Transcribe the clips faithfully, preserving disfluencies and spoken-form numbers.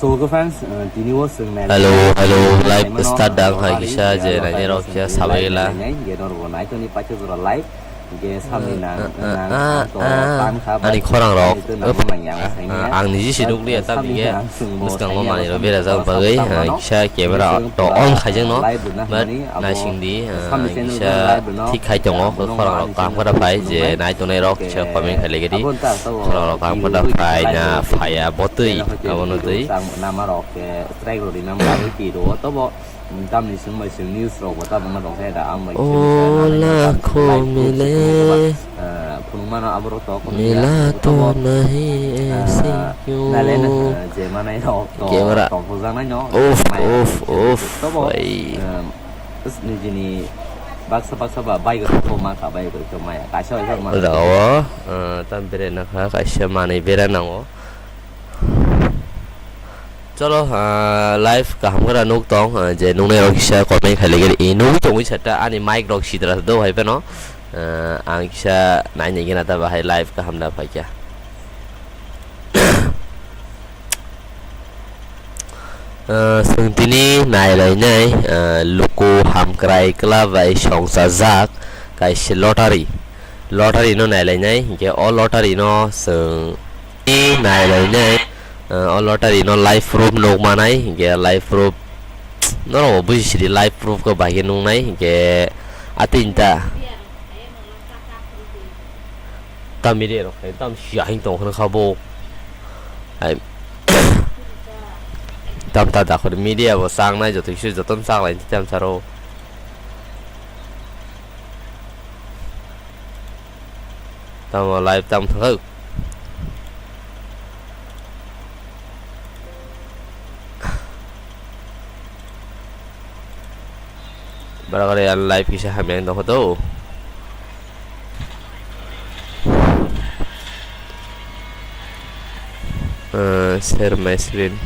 Hello, hello, live start da wng hai kisa je nainai rok kisa sabai la. Hwnkhe norok bo naitoni paisa jora live, hwnkhe samni nang, nang, ah, to ah, tan kha, ani khorang rok, ani to nang nang yang ah, saini ah, ya. Ang niji si nukliya, tabuk samni hwnkhe nang swngbo bwskango saini manwi rok abo berajak samni bagwi, rok ah, kisa camera to on khaijak no, but naising di, ah, kisa thik khai tongo, khorang rok kaham khe da phai je nai tongnai rok kisa comment khai lai di. Khorang rok kaham khe da phai na phaiya bo twi, abono twi. Nama rok khe strike rok rinani bagwi twi rwo tobo. Tamni swng bai swng news rok bo tabuk no tong khe da, ang bai ola khomile. Phunukmano aborok to khonokya. Mila to nahi aisi kyo. Nalen je manai rok to camera tongthokjaknai no. Of, of, of, tobo, bhai. Nijini baksa baksa ba bike rok to ma kha, bike rok to maya kaisa bai ma. Rao, tam bere na kha kaisa manwi bera nango. Cholo, ah, live kaham khe nuk tong, ah, je nuknai rok kisa comment khai lai gari. I nugwi tongwi sata ani mic rok sidra do hai phano. Ah, ang kisa nai nai gina ta bahai live kaham da phaikya. Ah, swng tini nai lai nai, ah, luku hamkrai kla bai songchajak kaisa lottery. Lottery no nai lai nai, hinkhe o lottery no swng Nai lai nai, eh, o lottery no live proof nuk manai, hinkhe live proof norok bo buji sidi live proof khe bahai khe nuknai, hinkhe atwini ta. Ta media rok khai tam si ahing tong khna kha bo. Ai, tam ta dakhor media bo chang nai joto kisu joto chang lai tam saro. Tamo live tam thangkha. Bara gari ang live kisa hamya wng tongkha to. Eh, share my screen.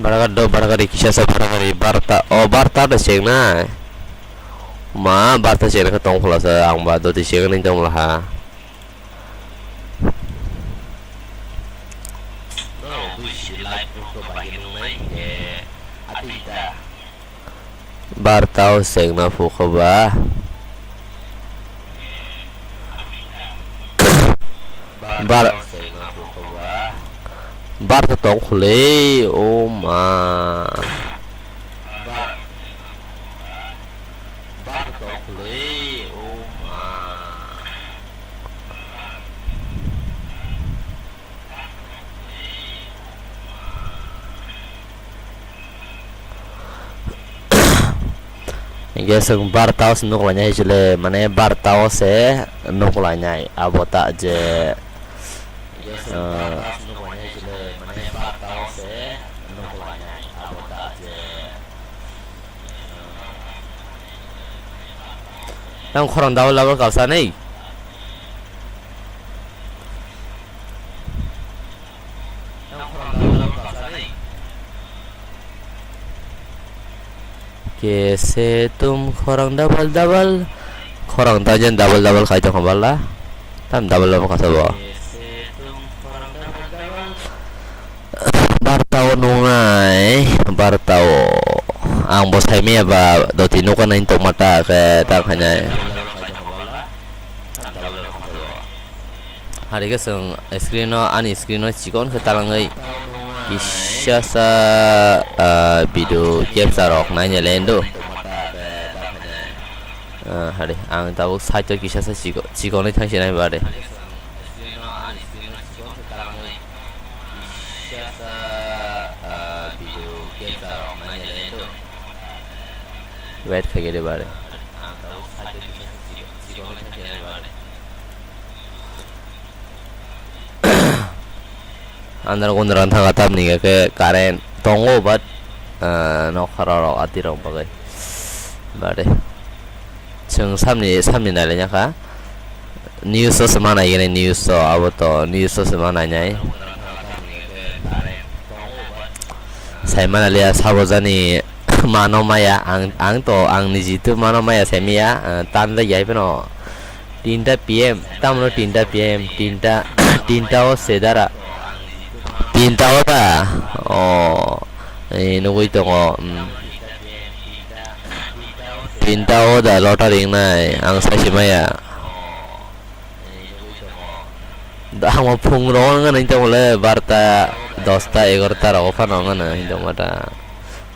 Baragari do, baragari kisa sa baragari barta, o barta da cheng na. Ma barta cheng na tong khula sa, ang ba doti cheng ni tong la ha. Barta o chengna phu khe ba. Bar, barta tong khwlwi, o ma. Barta tong khwlwi, o ma. Hingke chwng barta o se nuk lainai chwle, mane barta o se nuk lainai, abo ta je, ah, tang khorang double double kalsa nei. Kese tum khorang double double. Khorang ta jen double double khai tong bala. Tam double double kasa bo. Barta o nungnai, barta o. Ang bo sai maya ba doti nukanai tongma ta khe ta khainai. Hari khe chwng screen o, ani screen o chikon khe talangwi kisa sa, ah, video capture rok naina le do. Ah, hari ang tabuk side o kisa sa chiko-, chikonwi thangsinai ba de. Wait khaigede bare. Andar gundra thanga tamni khe current tongo, but, ah, nokha rok ati rok bagwi. Bare. Chwng samni, samni nailaina kha. News o se ma naigini, news o, abo to news o se ma nainai. Saimana liya sabo jani mano maya ang, ang to ang niji to mano maya saimaya, ah, tan jagya hai phano tinta P M, tamno tinta P M, tinta, tinta o sedara, tinta o da, o, eh, nugui tongo, mm. Tinta o da lottery wngnai, ang saisi maya. Da, ang phung rogo wngna hinwi tongmole, barta, dosta, egarota rogo phano wngna hinwi tongma da.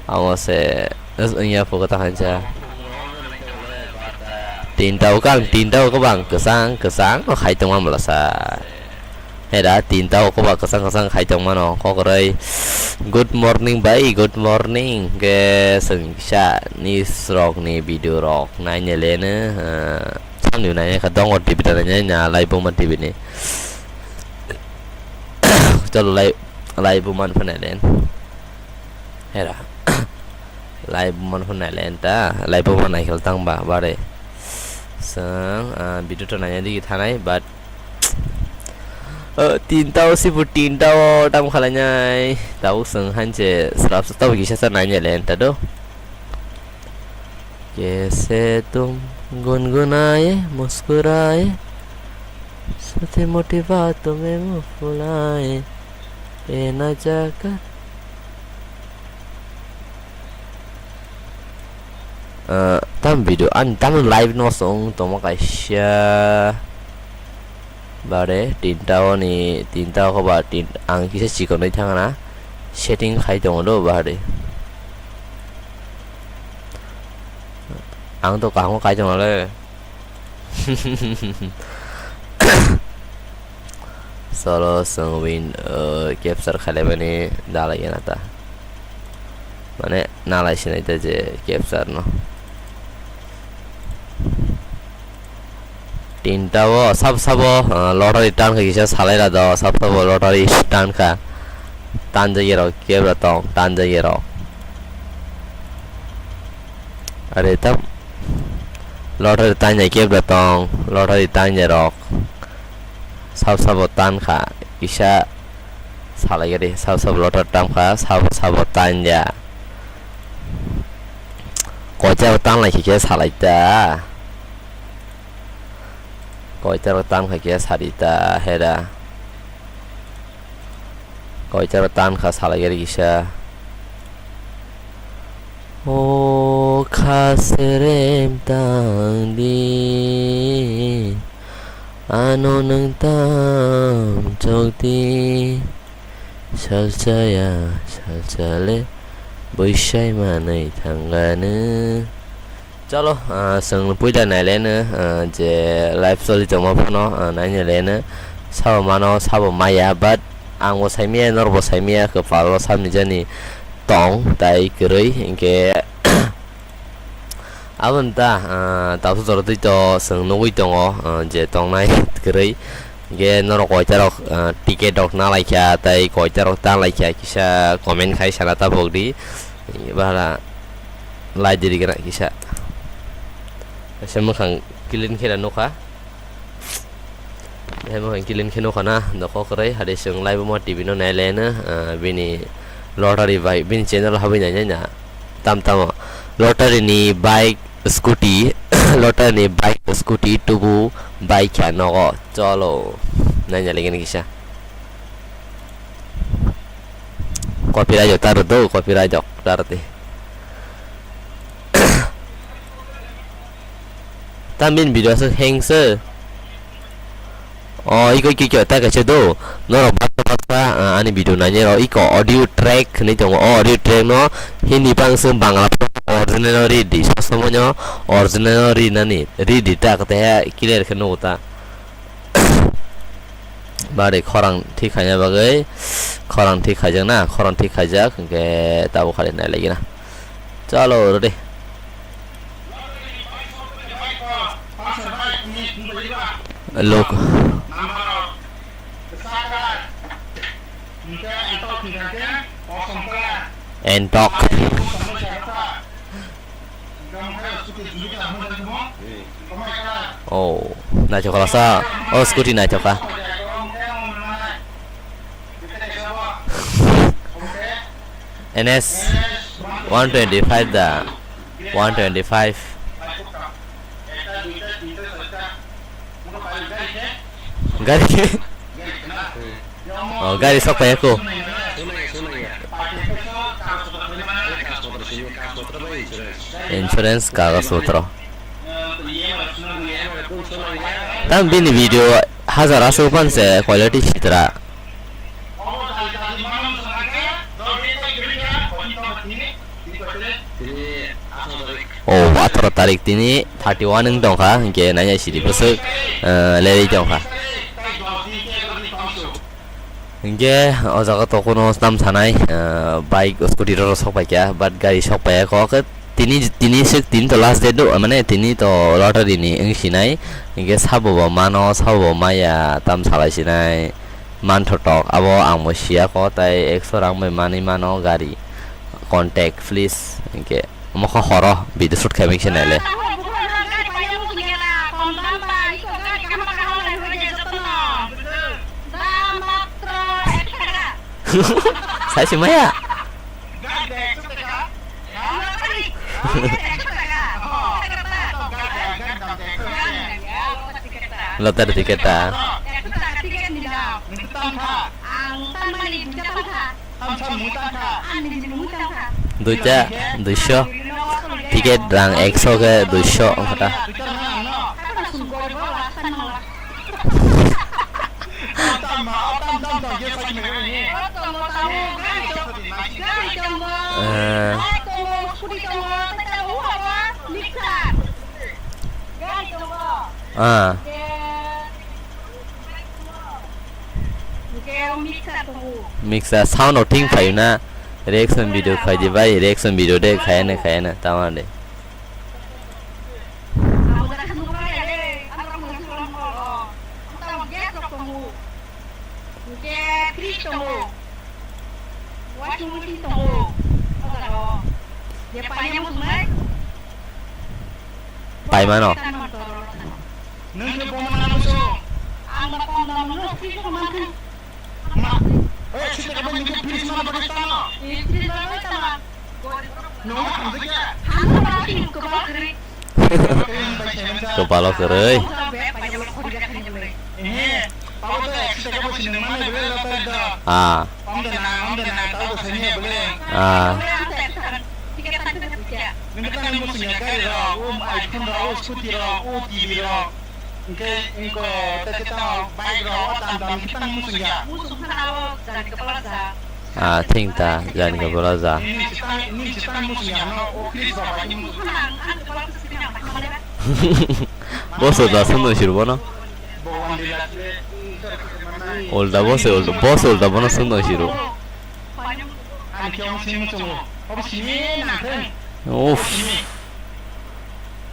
Amo se, wngya phuka ta hansa. Tinta o kang, tinta o kwbang, kwchang, kwchang, no khai tongma mlasa. Hera, tinta o kwbang kwchang kwchang khai tongmano, kokroi. Good morning bai, good morning. Ke chwng kisa news rok ni video rok naina leno, ah, samni naina kha dongo T V ta naina na Laibuma T V ni. Chalo Lai-, Laibuma phano naina. Hera. Laibuma phano naina ta, Laibuma naikhel tang ba, bare. Chwng, ah, video ta naina digi thanai, but O, tinta o sibu tinta o tam khalainai. Tabuk chwng hanse srap srap tabuk kisa sa nainai le enta do. Kaise tum gungunaye, muskuraye, choti moti baaton mein muh phulaye, ye na jaka. Ah, tam video, ani tam live no song tongma kaisa. Bare, tinta o ni, tinta o ba, tin, ang kisa chikonwi thangna. Setting khai tongo do, bare. Ang to kaham khai tongo le. Solo song win, uh, capture khaimani dalai gana ta. Mane, nalai sinai ta je capture no. Tinta o sab sabo, ah, lottery tan kha kisa salai ra do, sab sabo lottery tan kha. Tan jagya rok kebra tong, tan jagya rok. Are tam lottery tan jagya kebra tong, lottery tan jagya rok. Sab sabo tan kha kisa salai gari, sab sabo lottery tan kha, sab sabo tan ya. Koita tan lai khe salai ta. Koita rok tan kha khe sari ta hera. Koita rok tan kha salai gari kisa. O kha serem tang di, ano nwng tam chok di. Salsa ya, salsa le, buisai manwi thangano. Chalo, ah, chwng puila naileno, ah, je live choli tongma phano, ah, naina leno. Sabo mano, sabo maya, but ang bo saimaya, norok bo saimaya, kwpalo samni jani tong, tai kwrwi, hinkhe aboni ta, ah, tabuk jora twi to chwng nugwi tongo, ah, je tongnai kwrwi, hinkhe norok koitarok, ah, ticket rok nalaikha, tai koitarok tanlaikha, kisa comment khai sana tabuk di, bala. Lai diri gana kisa. Kaisa mwkhang clean khe da nukha. Hai mwkhang clean khe nukha na, nokho kwrwi, hade chwng live mo T V no nai leno, ah, bini lottery bai, bini channel habwi nai nai na. Tam tamo. Lottery ni bike, scooty, lottery ni bike, scooty, tubu, bike kha nogo. Cholo. Nai nai lagi ni kisa. Copyright jok ta rwdo, copyright jok ta rwdi. Tam bini video aswk heng se. O, iko, iko, iko, ta kaisa do. Norok baksa, baksa, ah, ani video nainai rok, iko audio track hinwi tongo. O audio track no Hindi pang se Bangla original no ri di. Sob somoi no original no ri nani. Ri di ta, kete clear khe nugo ta. Bari khorang thik khaina bagwi, khorang thik khaijak na, khorang thik khaijak, hinkhe tabuk khali nai lagi na. Chalo, ready. Look. Entok. Oh, naithok kha sa. Oh, scooty naithok kha. N S one twenty-five da. One twenty-five. Gari. Oh, gari sok paya ko. Insurance kagas putro. Tam bini video hajar asuk pan se quality sitra. Oh, atharo tarik tini thirty one wng tongkha, hinkhe nanya sidi bwswk, eh, lerwi tongkha. Hinkhe o jaga to kuno tam sanai, eh, bike, scooty rok sok paikha, but gari sok paiya kok. Tini, tini swk, tini to last date do, mane tini to lottery ni wng sinai. Hinkhe sabo bo mano, sabo bo maya, tam salai sinai. Manthotok, abo ang bo siya ko, tai ekso rang bai manwi mano gari. Contact, please. Hinkhe omo khe horo, video shoot khaimani se naile. Sai se maya. Lottery ticket ta. Duita, duisho. Ticket rang ekso khe duisho wngkha ta. Eh. Ah. Mixer sound o thing phaina reaction video khai di bai, reaction video de khayana khayana tamande. Washing machine tongo. O jaga o. Je paina muchungnai. Paimano. Nwng khe bono nang muchung. Ang ba kom dam no fridge ko man thang. Ma. Oi, sita ka bai nwng khe fridge man bagwi tano. Fridge man bagwi tano. Nwng hamjakya. Hamjakya. Kwbalo kwrwi. Ah. Ah. Ah, thing ta, jani ka bwla ja. Boso da sundong sir bono. Ulta boso, ulta, boso ulta bono sundong siro. Uff.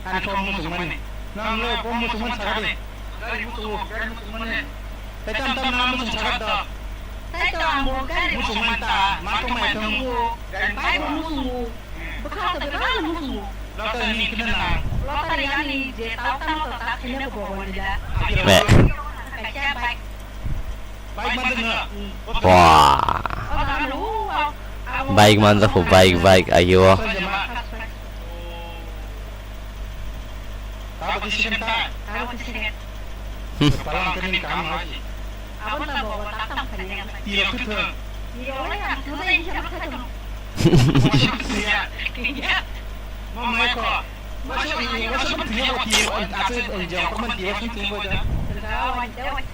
Ani khe muchungmani. Nang le bo muchungmani sakha de. Gari muchungo, gari muchungmani. Tai tam tam nang muchung sakha da. Tai to ang bo gari muchungmani ta, ma to mai thung. Bai bo muchungo. Bwkha to bebak muchungo. Lottery ni khna na. Lottery ani je tau tang to ta khine ko bo wani da. Be. Kaisa bike. Wah. Bike manjak kho, bike, bike, ayo. Hmm.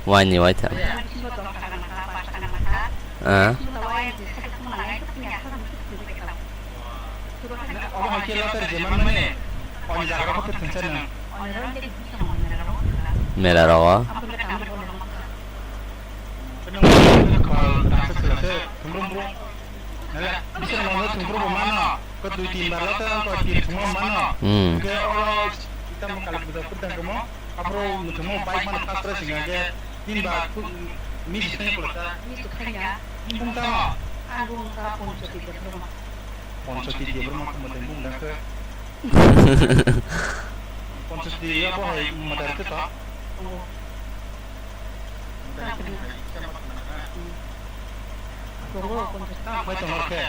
Wani waitha. Ah. Mela rogo. Ko dui tin bar lo ta ko tir thwngma mano. Hmm. Hwnkhe oro ita mo kali puja kudang kamo. Aphuru muthungmo bike mano first prize hwnkhe tin bar ku-, miss thangya pulo ta. Miss thangya. Bung tamo. Ang bung ta Ponchoti Debbarma. Ponchoti Debbarma kamo tei bung dang khe. Ponchoti ya bo hai madar khe to. Tongo, Ponchoti. Bai tongo khe.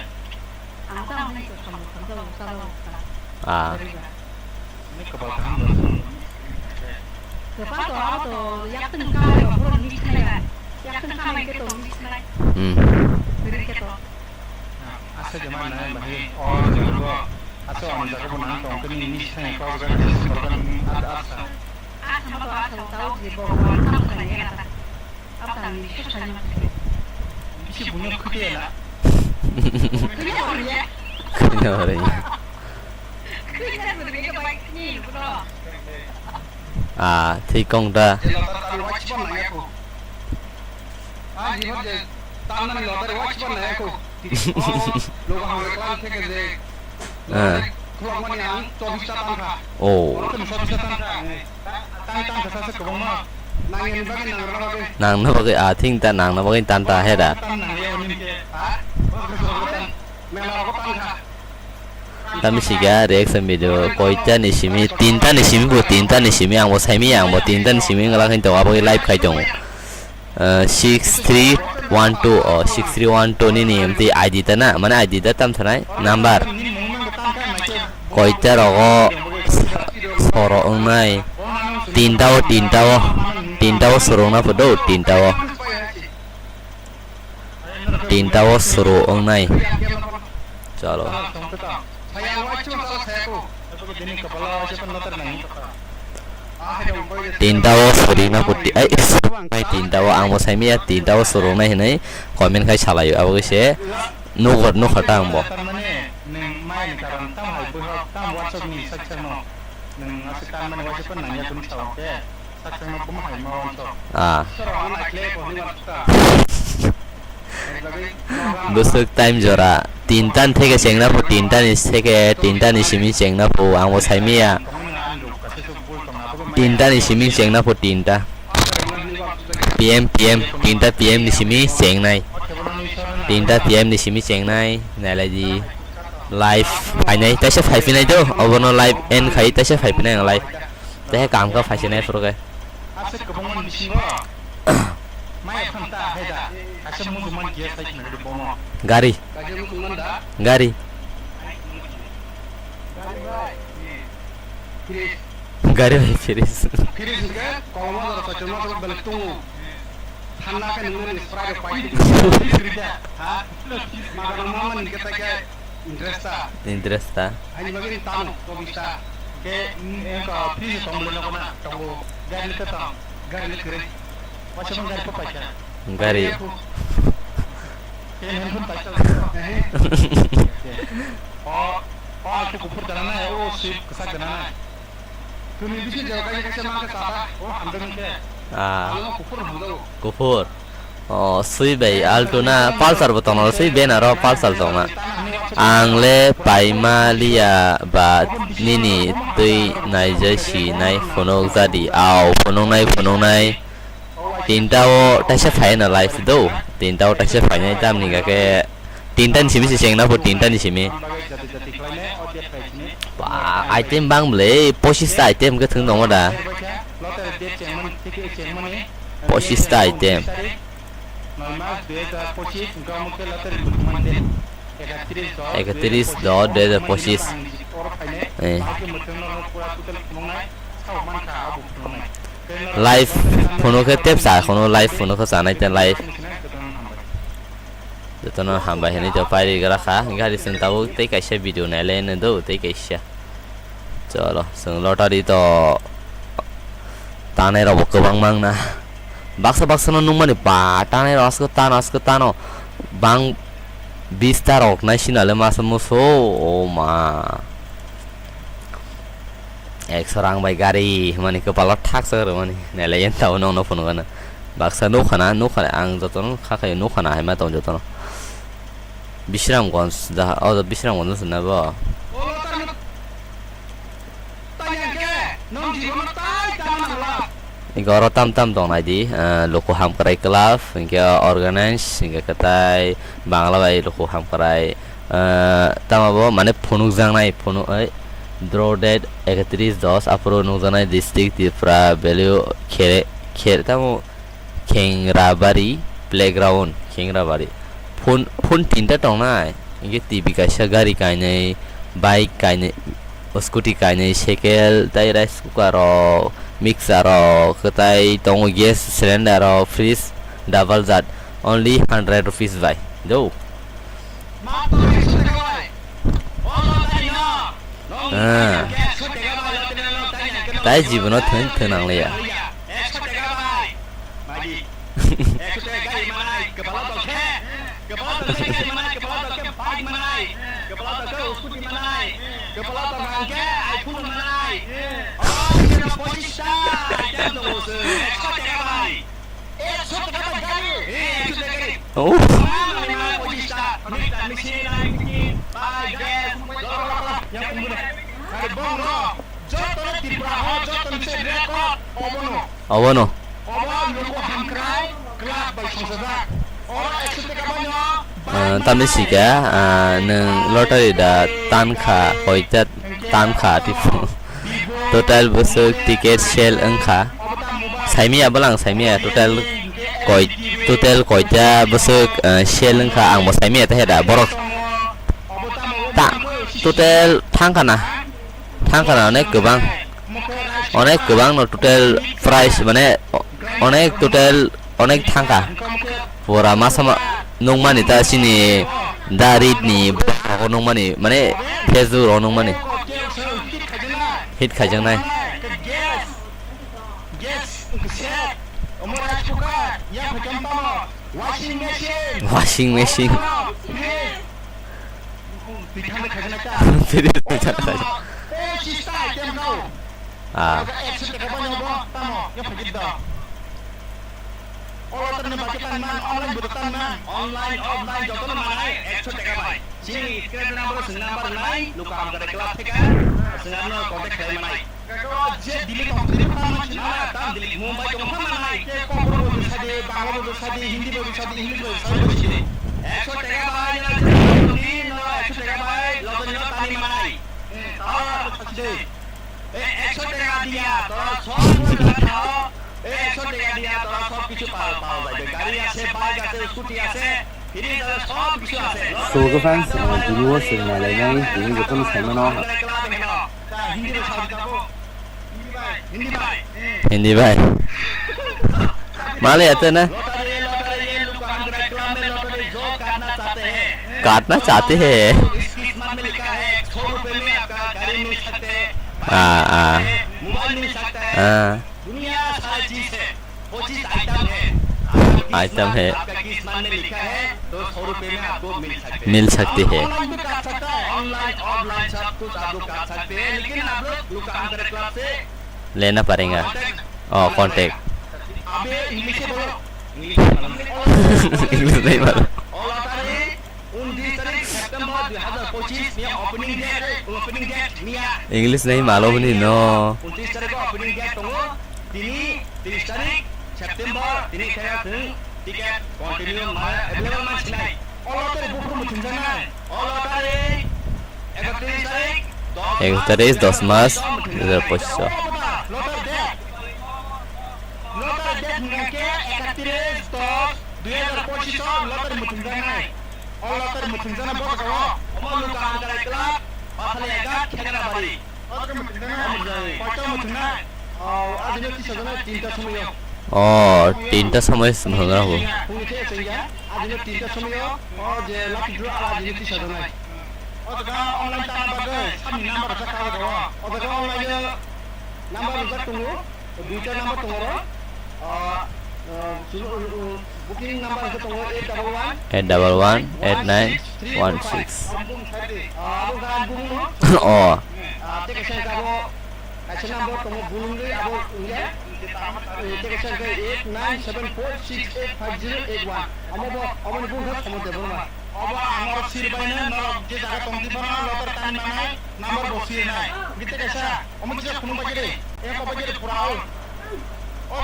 Ah. Kwpal kaham rw. Kwpal to abo to yaktwng kha, borok ni thai ya. Yaktwng kha nai khe to ni thai. Hmm. Bwrwi khe to. Asa jama nai bahai. O jama bo. Asa on jaga bo nang tong khe ni thai ko jaga ni asa. Asa ma to asa tau je bo. Asa ni. Bisi buino khwtwi ya na? Khwtwi ya. Ah, thwi kong da. Ah. Nangna bagwi, ah, thing ta nangna bagwi tan ta he da. Tami sika reaction video koita ni simi, tinta ni simi bo, tinta ni simi ang bo saimi, ang bo tinta ni simi wngla khe to abo live khai tongo. Ah, six three one two, oh, six three one two nini mti I D ta na, mane I D ta tam thanai number. Koita rogo soro wngnai. Tinta o, tinta o, tinta o soro wngna photo, tinta o. Tinta o suru wngnai. Chalo. Tinta o suri na puti, ai, tinta o ang bo saimiya, tinta o suru wngnai hinwi comment khai salaio, abo se nukha, nukha ta ang bo. Nwng aswk tanmani waisa phano nangya kunu sao khe, sakchangno buma hai ma wanso. Ah. Bwswk time jora tinta ni theke chengna pho, tinta ni theke, tinta ni simi chengna pho, ang bo saimiya. Tinta ni simi chengna pho, tinta. P M, P M, tinta P M ni simi chengnai. Tinta P M ni simi chengnai, nailai di. Live phainai, taisa phai phinai do, obono live end khai, taisa phai phinai ang live. Tei kam kha phai sinai phuru khe. Aswk kwbangma bisingo mai phanta hai da, kaisa muchungma giya sai khna bomo. Gari. Kaisa muchungma da? Gari. Gari bai. Gari bai fridge. Fridge hwnkhe koloma jora kochoma jora belai tongo. Thanna khe nungmani Sprite rok pai di. Ha? Magana mama ni khe ta khe interest ta. Interest ta. Ani bagwi ni tamo, chobbish ta. Khe, mm, engka fridge tong bole na kona, tongo. Gari le khe tong. Gari le khe re. Waisa bang gari ko pai kha. Gari. Khe handphone pai kha. O, o, aku kuphur dana na, o, sip kesak dana na. Kwnwi bisi jora kaisa kaisa mangkha chata, o hamjaknai khe. Ah. Ano kuphur hamjago. Kuphur. O, swi bai Alto na Pulsar bo tongo, swi banner o Pulsar tongna. Ang le paima liya ba nini twi naijai sinai phunuk jadi. Au, phunuknai, phunuknai. Tinta o taisa phai na live do. Tinta o taisa phainai tamni hwnkhe tinta ni simi se chengna pho, tinta ni simi. Ba, item bang bwle, pochis ta item khe thwng tongo da. Pochis ta item. Ekatris dos dui hajar pochis. Eh. Live phunuk khe tep sa, kheno live phunuk khe chanai te live. Jotono hambai hinui to pairi gra kha, gari chwng tabuk tei kaisa video nailai no do, tei kaisa. Cholo, chwng lottery to tanai rok bo kwbang mang na. Baksa baksa no nukmani ba tanai rok asko tano, asko tano. Bang bista rok nai sina le masa muso, o ma. Ekso rang bai gari hwnmani kwpalo thaksa rwmani. Nailai yen tabuk nokno phunukgana. Baksa nukha na, nukha na, ang jotono kha khaio nukha na hai ma tongo jotono. Bisramganj, jaha, o Bisramganj no sina bo. Ego oro tam tam tong nai di, ah, Luku Hamkrai Club, hinkhe organize, hinkhe kwtai Bangla bai Luku Hamkrai, ah, tamo bo mane phunukjaknai, phunu-, oi, draw date ekatris dos, aphuru nukjaknai district Tripura, value khe-, khe-, tamo Khengrabari playground, Khengrabari. Phone, phone tinta tongnai. Hinkhe T V kaisa, gari kainwi, bike kainwi, scooty kainwi, cycle, tei rice cooker rok, mixer rok, kwtai tongo, gas cylinder rok, fridge, double jat, only hundred rupees bai. Do. Ah. Tai jibono thwng thwng nangliya. Ekso taka gari manai, kwbala tokhe. Kwbala tokhe gari manai, kwbala tokhe bike manai. Kwbala tokhe scooty manai. Kwbala tokhe iPhone manai. Oh, kira pochis ta item tongo se. Ekso taka bai. Ekso taka bai gari. Eh, ekso taka gari. Oh. Manai, manai, pochis ta. Mixer, mixer, mixer, bike, gas, yang kumuna. Hari bongro, joto Tripura ho, joto ni se record, obono. Obono. Obo luku hamkrai club bai songchajak. Oro ekso taka bai no. Ah, tamni sika, ah, nwng lottery da tankha, hoita tankha, tipo. Total bwswk ticket sale wngkha. Saimia bwlang saimia total koi, total koita bwswk, ah, sale wngkha, ang bo saimia ta heda borok. Ta, total thangkha na. Thangkha na onek kwbang. Onek kwbang no total price, mane, o-, onek total, onek thangkha. Pura masa ma-, nukmani ta chini da rit ni blog rogo nukmani, mane, Facebook rogo nukmani. Hit khaijaknai. Washing machine. Washing machine. Twi thangwi khaikhe na kha. Twi thangwi khaikhe na kha. Pochis ta item kau. Ah. Ekso taka bai no bo tamo, ya phagit da. Oro tamo bai khe tan man, online bo tan man, online, offline joto no manai, ekso taka bai. Chini screen number, sing number nai, luka hamkrai club theka, sing ano contact khlai manai. Kaka je Delhi tong tini phano mansi na, tam Delhi Mumbai tong phano manai, ke Kokborok bo sadi, Bangla bo sadi, Hindi bo sadi, English bo sadi, bo sadi. Ekso taka bai, na je Delhi no ekso taka bai, logo no tani manai. Hmm, ta sadi. E, ekso taka diya, tora sob khao. E, ekso taka diya, tora sob kichu pao, pao jaibe. Gari ase, bike ase, scooty ase, free jaibe, sob kichu ase. So, okay, fans, uh, video o swrwng nai lai nai, tini joto no sai mano. Hindi bai. Male ate na? काटना चाहते हैं। हाँ, हाँ। हाँ। दुनिया सारा चीज है। पच्चीस आइटम है। आपका किस्मत में लिखा है, तो सौ रुपए में आपको मिल सकते हैं। मिल सकते हैं। ऑनलाइन भी काट सकता है, ऑनलाइन, ऑफलाइन सब कुछ आप लोग काट सकते हैं, लेकिन आप लोग लुका हंगरा क्लब से लेना पड़ेगा। कॉन्टैक्ट। ओ, कॉन्टैक्ट। अबे इंग्लिश में बोलो। इंग्लिश में बोलो। इंग्लिश नहीं मालूम। All lottery, उनतीस तारीख सितंबर दो हज़ार पच्चीस में ओपनिंग डेट, ओपनिंग डेट मिया। English nahi malum ni no. उनतीस तारीख को ओपनिंग डेट तो वो, तीन, तीस तारीख सितंबर, तीन तारीख को टिकट कंटिन्यू माने अवेलेबल मान सिलाई। All lottery बुक रूम थुंजानाय। All lottery इकतीस तारीख, दस मास, इकतीस दस मास, दो हज़ार पच्चीस। Lottery date, lottery date hingke इकतीस दस दो हज़ार पच्चीस lottery muthungjaknai. O lottery muthungjana bosongo omo Luka Hamkrai Club, Pathalaya Ghat, Khekrabari. Koito muthungnai? O, ajino tisa jana tinta somoyo. O, tinta somoy muthungjana bo. Phungni khe chengya, ajino tinta somoyo, o je lucky draw ala ajino tisa jana. O jaga online tana bagwi, samni number rwjak kha o jaga o. O jaga online number rwjak tongo, duita number tongo oro. O, o, sunu, o, o, Booking number hwnkhe tongo eight double one, eight double one, eight nine one six. Abo wngkha ani bumung no. Oh. Ah, tei kaisa hwnkhe abo kaisa number tongo bulungwi abo wngya. Eh, tei kaisa hwnkhe eight nine seven four six eight five zero eight one. Amo bo, aboni bumung khe Somod Debbarma. Obo ang oro sir baino norok je jaga tong di bono lotor tani manai number bo sir nai. Hwnkhe tei kaisa omo kisa khunung bai khe de. E kobai khe de pura all.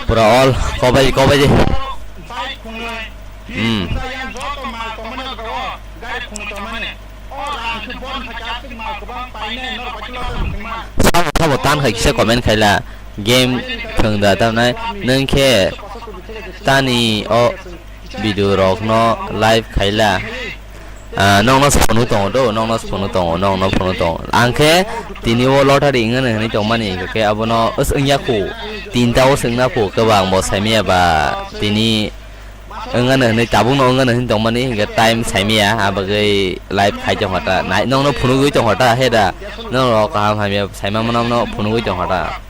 Pura all. Kobai, kobai de. Bike khungnwi. Hmm. Yang joto mal tongmani jaga o gari khungnwi tongmani. O rang khe bon kha khe aswk mal kwbang painai norok bai khe lotor muthungma. Sabo, sabo tan khai kisa comment khaila. Game thwng da tamnai. Nwng khe tani o video rokno live khaila. Ah, nokno phunu tongo do, nokno phunu tongo, nokno phunu tongo. Ang khe tini o lottery wngmani hinwi tongmani, hingkha khe abono os wngya khu, tinta o swngna phu, khe bo ang bo saimaya ba tini wngmani hinwi, tabukno wngmani hinwi tongmani, hingkhe time saimaya, abagwi live khai tongkha ta. Nai, nokno phunugwi tongkha ta, he da, nokno kaham hamya saima mano, phunugwi tongkha ta.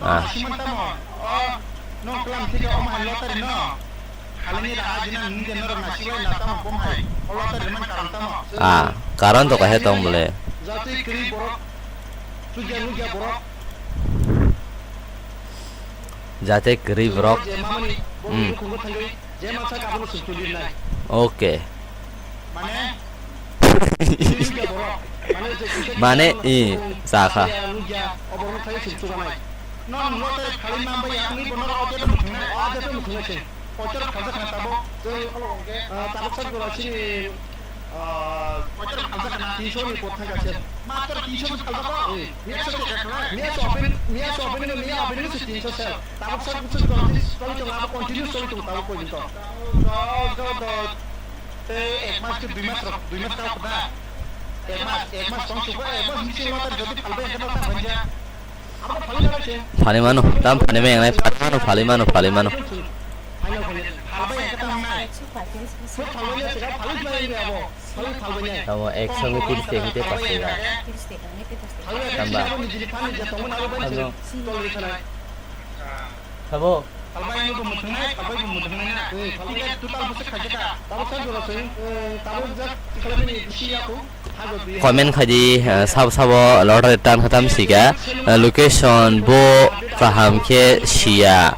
Ah. Simon tamo, o, nong kelam thike omo hai lottery no. Halini raha jina nung je norok nasibai na tamo bom hai. O lottery man karon tamo. Ah, karon to kahe tong bole. Jati kiri borok, tuja nuja borok. Jate kwrwi borok. Je mamani, bo Hmm. Khungo thangwi. Je mansa kabono sum tuli nai. Okay. Mane? Mane, i, sakha. Nugya, oborno thai sum tuba nai. Non lottery khali mamba ya, ni bono ro ote to muthungnai, ote to muthungnai se. Ote to khalsa khana tabo. Ah, tabuk sak gora sini, ah, ote to khalsa khana, tinso ni pot thangka se. Matro tinso ni khalsa ko. Miya so open, miya so open, miya open ni tinso sel. Tabuk sak bwswk choli, choli tongo, abo continue choli tongo tabuk porjonto. Tei ek mas khe dui mas rok, dui mas kau khna. Ek mas, ek mas tong sugo, ek mas bisingo ta jodi phalbai hwnkhe ta phalja. Abo phalwi nang se. Phalwi mano, tam phalwi mano, phalwi mano, phalwi mano. Phalwi phalwi. Phalwi phalwi. Phalwi phalwi. Tamo ekso ni tiris teka hwnkhe pash teka. Tamba. Tamo. Comment khai di, eh, sabo sabo lottery tan khatam sika, eh, location bo kaham khe siya.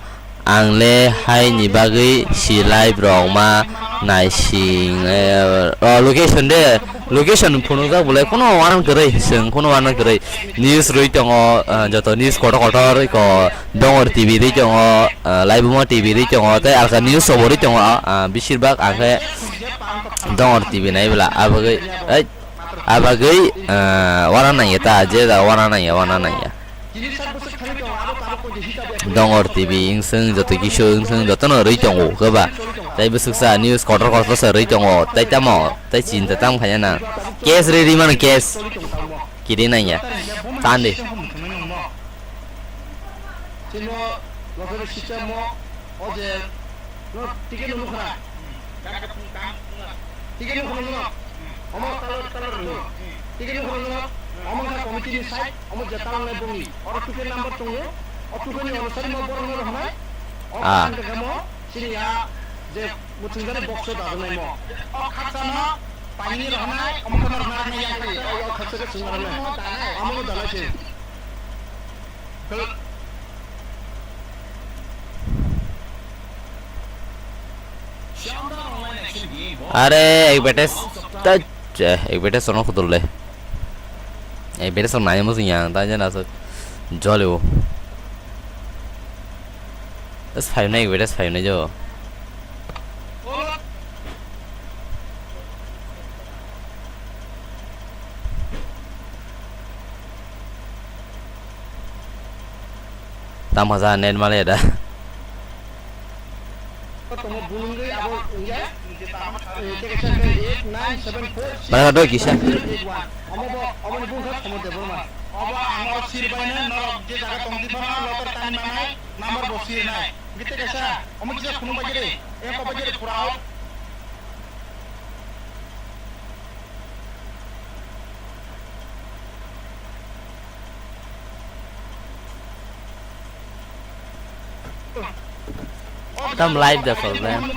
Ang le haini bagwi si live rok ma naising, eh, o location de, location phunukjak bolai, kono uanang kwrwi, chwng kono uanang kwrwi. News rwi tongo, eh, joto news kotor kotor, iko Dongor T V rwi tongo, eh, Laibuma T V rwi tongo, tei alka news rok bo rwi tongo, ah, ah, beshirbak ang khe Dongor T V nai bwla, ah, bagwi, ai, ah, bagwi, eh, uanang nangya ta, je da uanang nangya, uanang nangya. Dongor T V wngswng, joto kisu wngswng, jotono rwi tongo, kwba. Tei bwswksa news kotor kotor se rwi tongo, tei tamo, tei chinta tam khaina na. Case rwi rwi mano, case. Kiri nangya. Tandi. Ticket no nukha. Ticket nukha nukha. Omo color, color nukha. Ticket nukha nukha. Omo wngkha committee ni side, omo je talangnai bongni. Oro ticket number tongo. O ticket ni onusari mo borok no rwnai. O Ah. Kaisa wngkha mo, sini ya je muthungjaani box o dajak nai mo. O khaksa no paini rwnai, omo kheno rwnai yang khe, o khaksa khe chwng rwnai. Omo no danai se. Are, ek betes, ta, eh, ek betes sono khudul le. Ek betes sono nai mo sing yang, ta jana so jolio. Es five na, ek betes five na jo. Tam haja net male da. Tongmo bulungwi abo wngya. Tei kaisa khe eight nine seven four six. Bara doi kisa. Eight one. Omo bo, omo ni bung kha Somod Debbarma. Obo ang o sir bai no norok je jaga tong di phano loter tani manai number bo sir nai. Gite kaisa omo kisa phunuk bai jere. Em ko bai jere pura. Tam live da problem.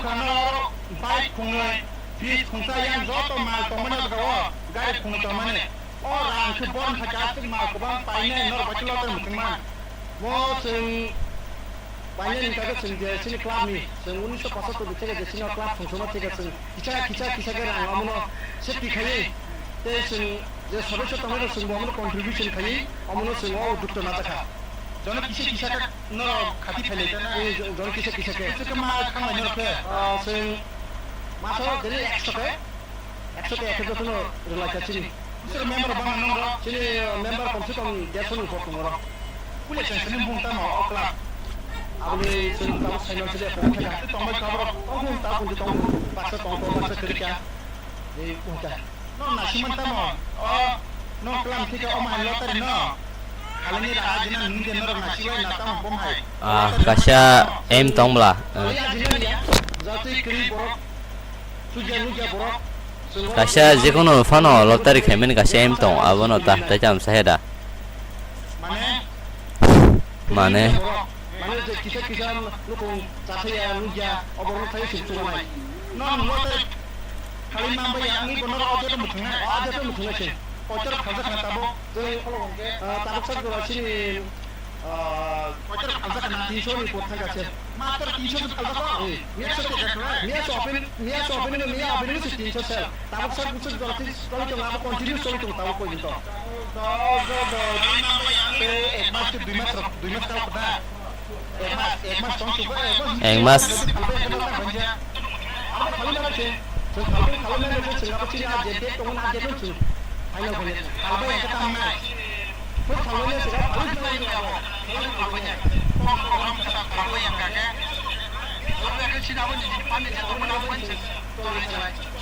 Bike khungnwi, fridge khungsa yang joto mal tongmani o jaga o gari khungnwi tongmani. O rang khe bon kha aswk mal kwbang painai norok bai khe loter mwthangma. Mo chwng Painani kagwi chwng je chini club ni, chwng unisho pochattor ni theke je chini club songchoma theke chwng kisa, kisa, kisa khe rang omono safety khaiwi, tei chwng je sodosyo tongmani chwng bo omono contribution khaiwi, omono chwng o udukto najakha. Jono kisa, kisa khe norok khati phailai tana? Eh, jo-, jono kisa, kisa khe. Kisa khe ma thanglai norok khe? Ah, chwng maso jeni ekso khe, ekso khe ekhe jotono rwlaikha chini. Bisor member bang nung ro? Chini member kom se kom dersho ni upor tongo ro. Pule cheng sini bung tamo o club. Aboni chwng tabuk sai manse de, tongbai kha borok, tong tong tabuk tong, baksa tong tong, baksa kwrwi kha. Ei, wngkha. Nong nasiman tamo? O, nong klam thika o mahai lottery no? Halini raha jina nung de norok nasibai na tamo bom hai? Ah, kaisa aim tong bla. Oi, ajini ya. Jatwi kwrwi borok. Sugya nugya borok. Kaisa jekono phano lottery khaimani kaisa aim tong, abono ta, tai cham sahe da. Mane? Mane? Mane je kisa kisa nukung chathaya nugya oborok thai suk chubanai. Nong lottery khali mamba ya wngwi bono o jato muthungnai, o jato muthungnai se. Kotor khalsa khana tabuk. Jai, ah, tabuk sak jora sini, ah, kotor khalsa khana tinso ni pot thangka se. Matro tinso se khalsa ko. Eh, miya so te, miya so open, miya so open, miya open se tinso se. Tabuk sak jora sini choli tongo, abo continue choli tongo tabuk porjonto. Ek mas ke dui mas, dui mas kau kena. Ek mas.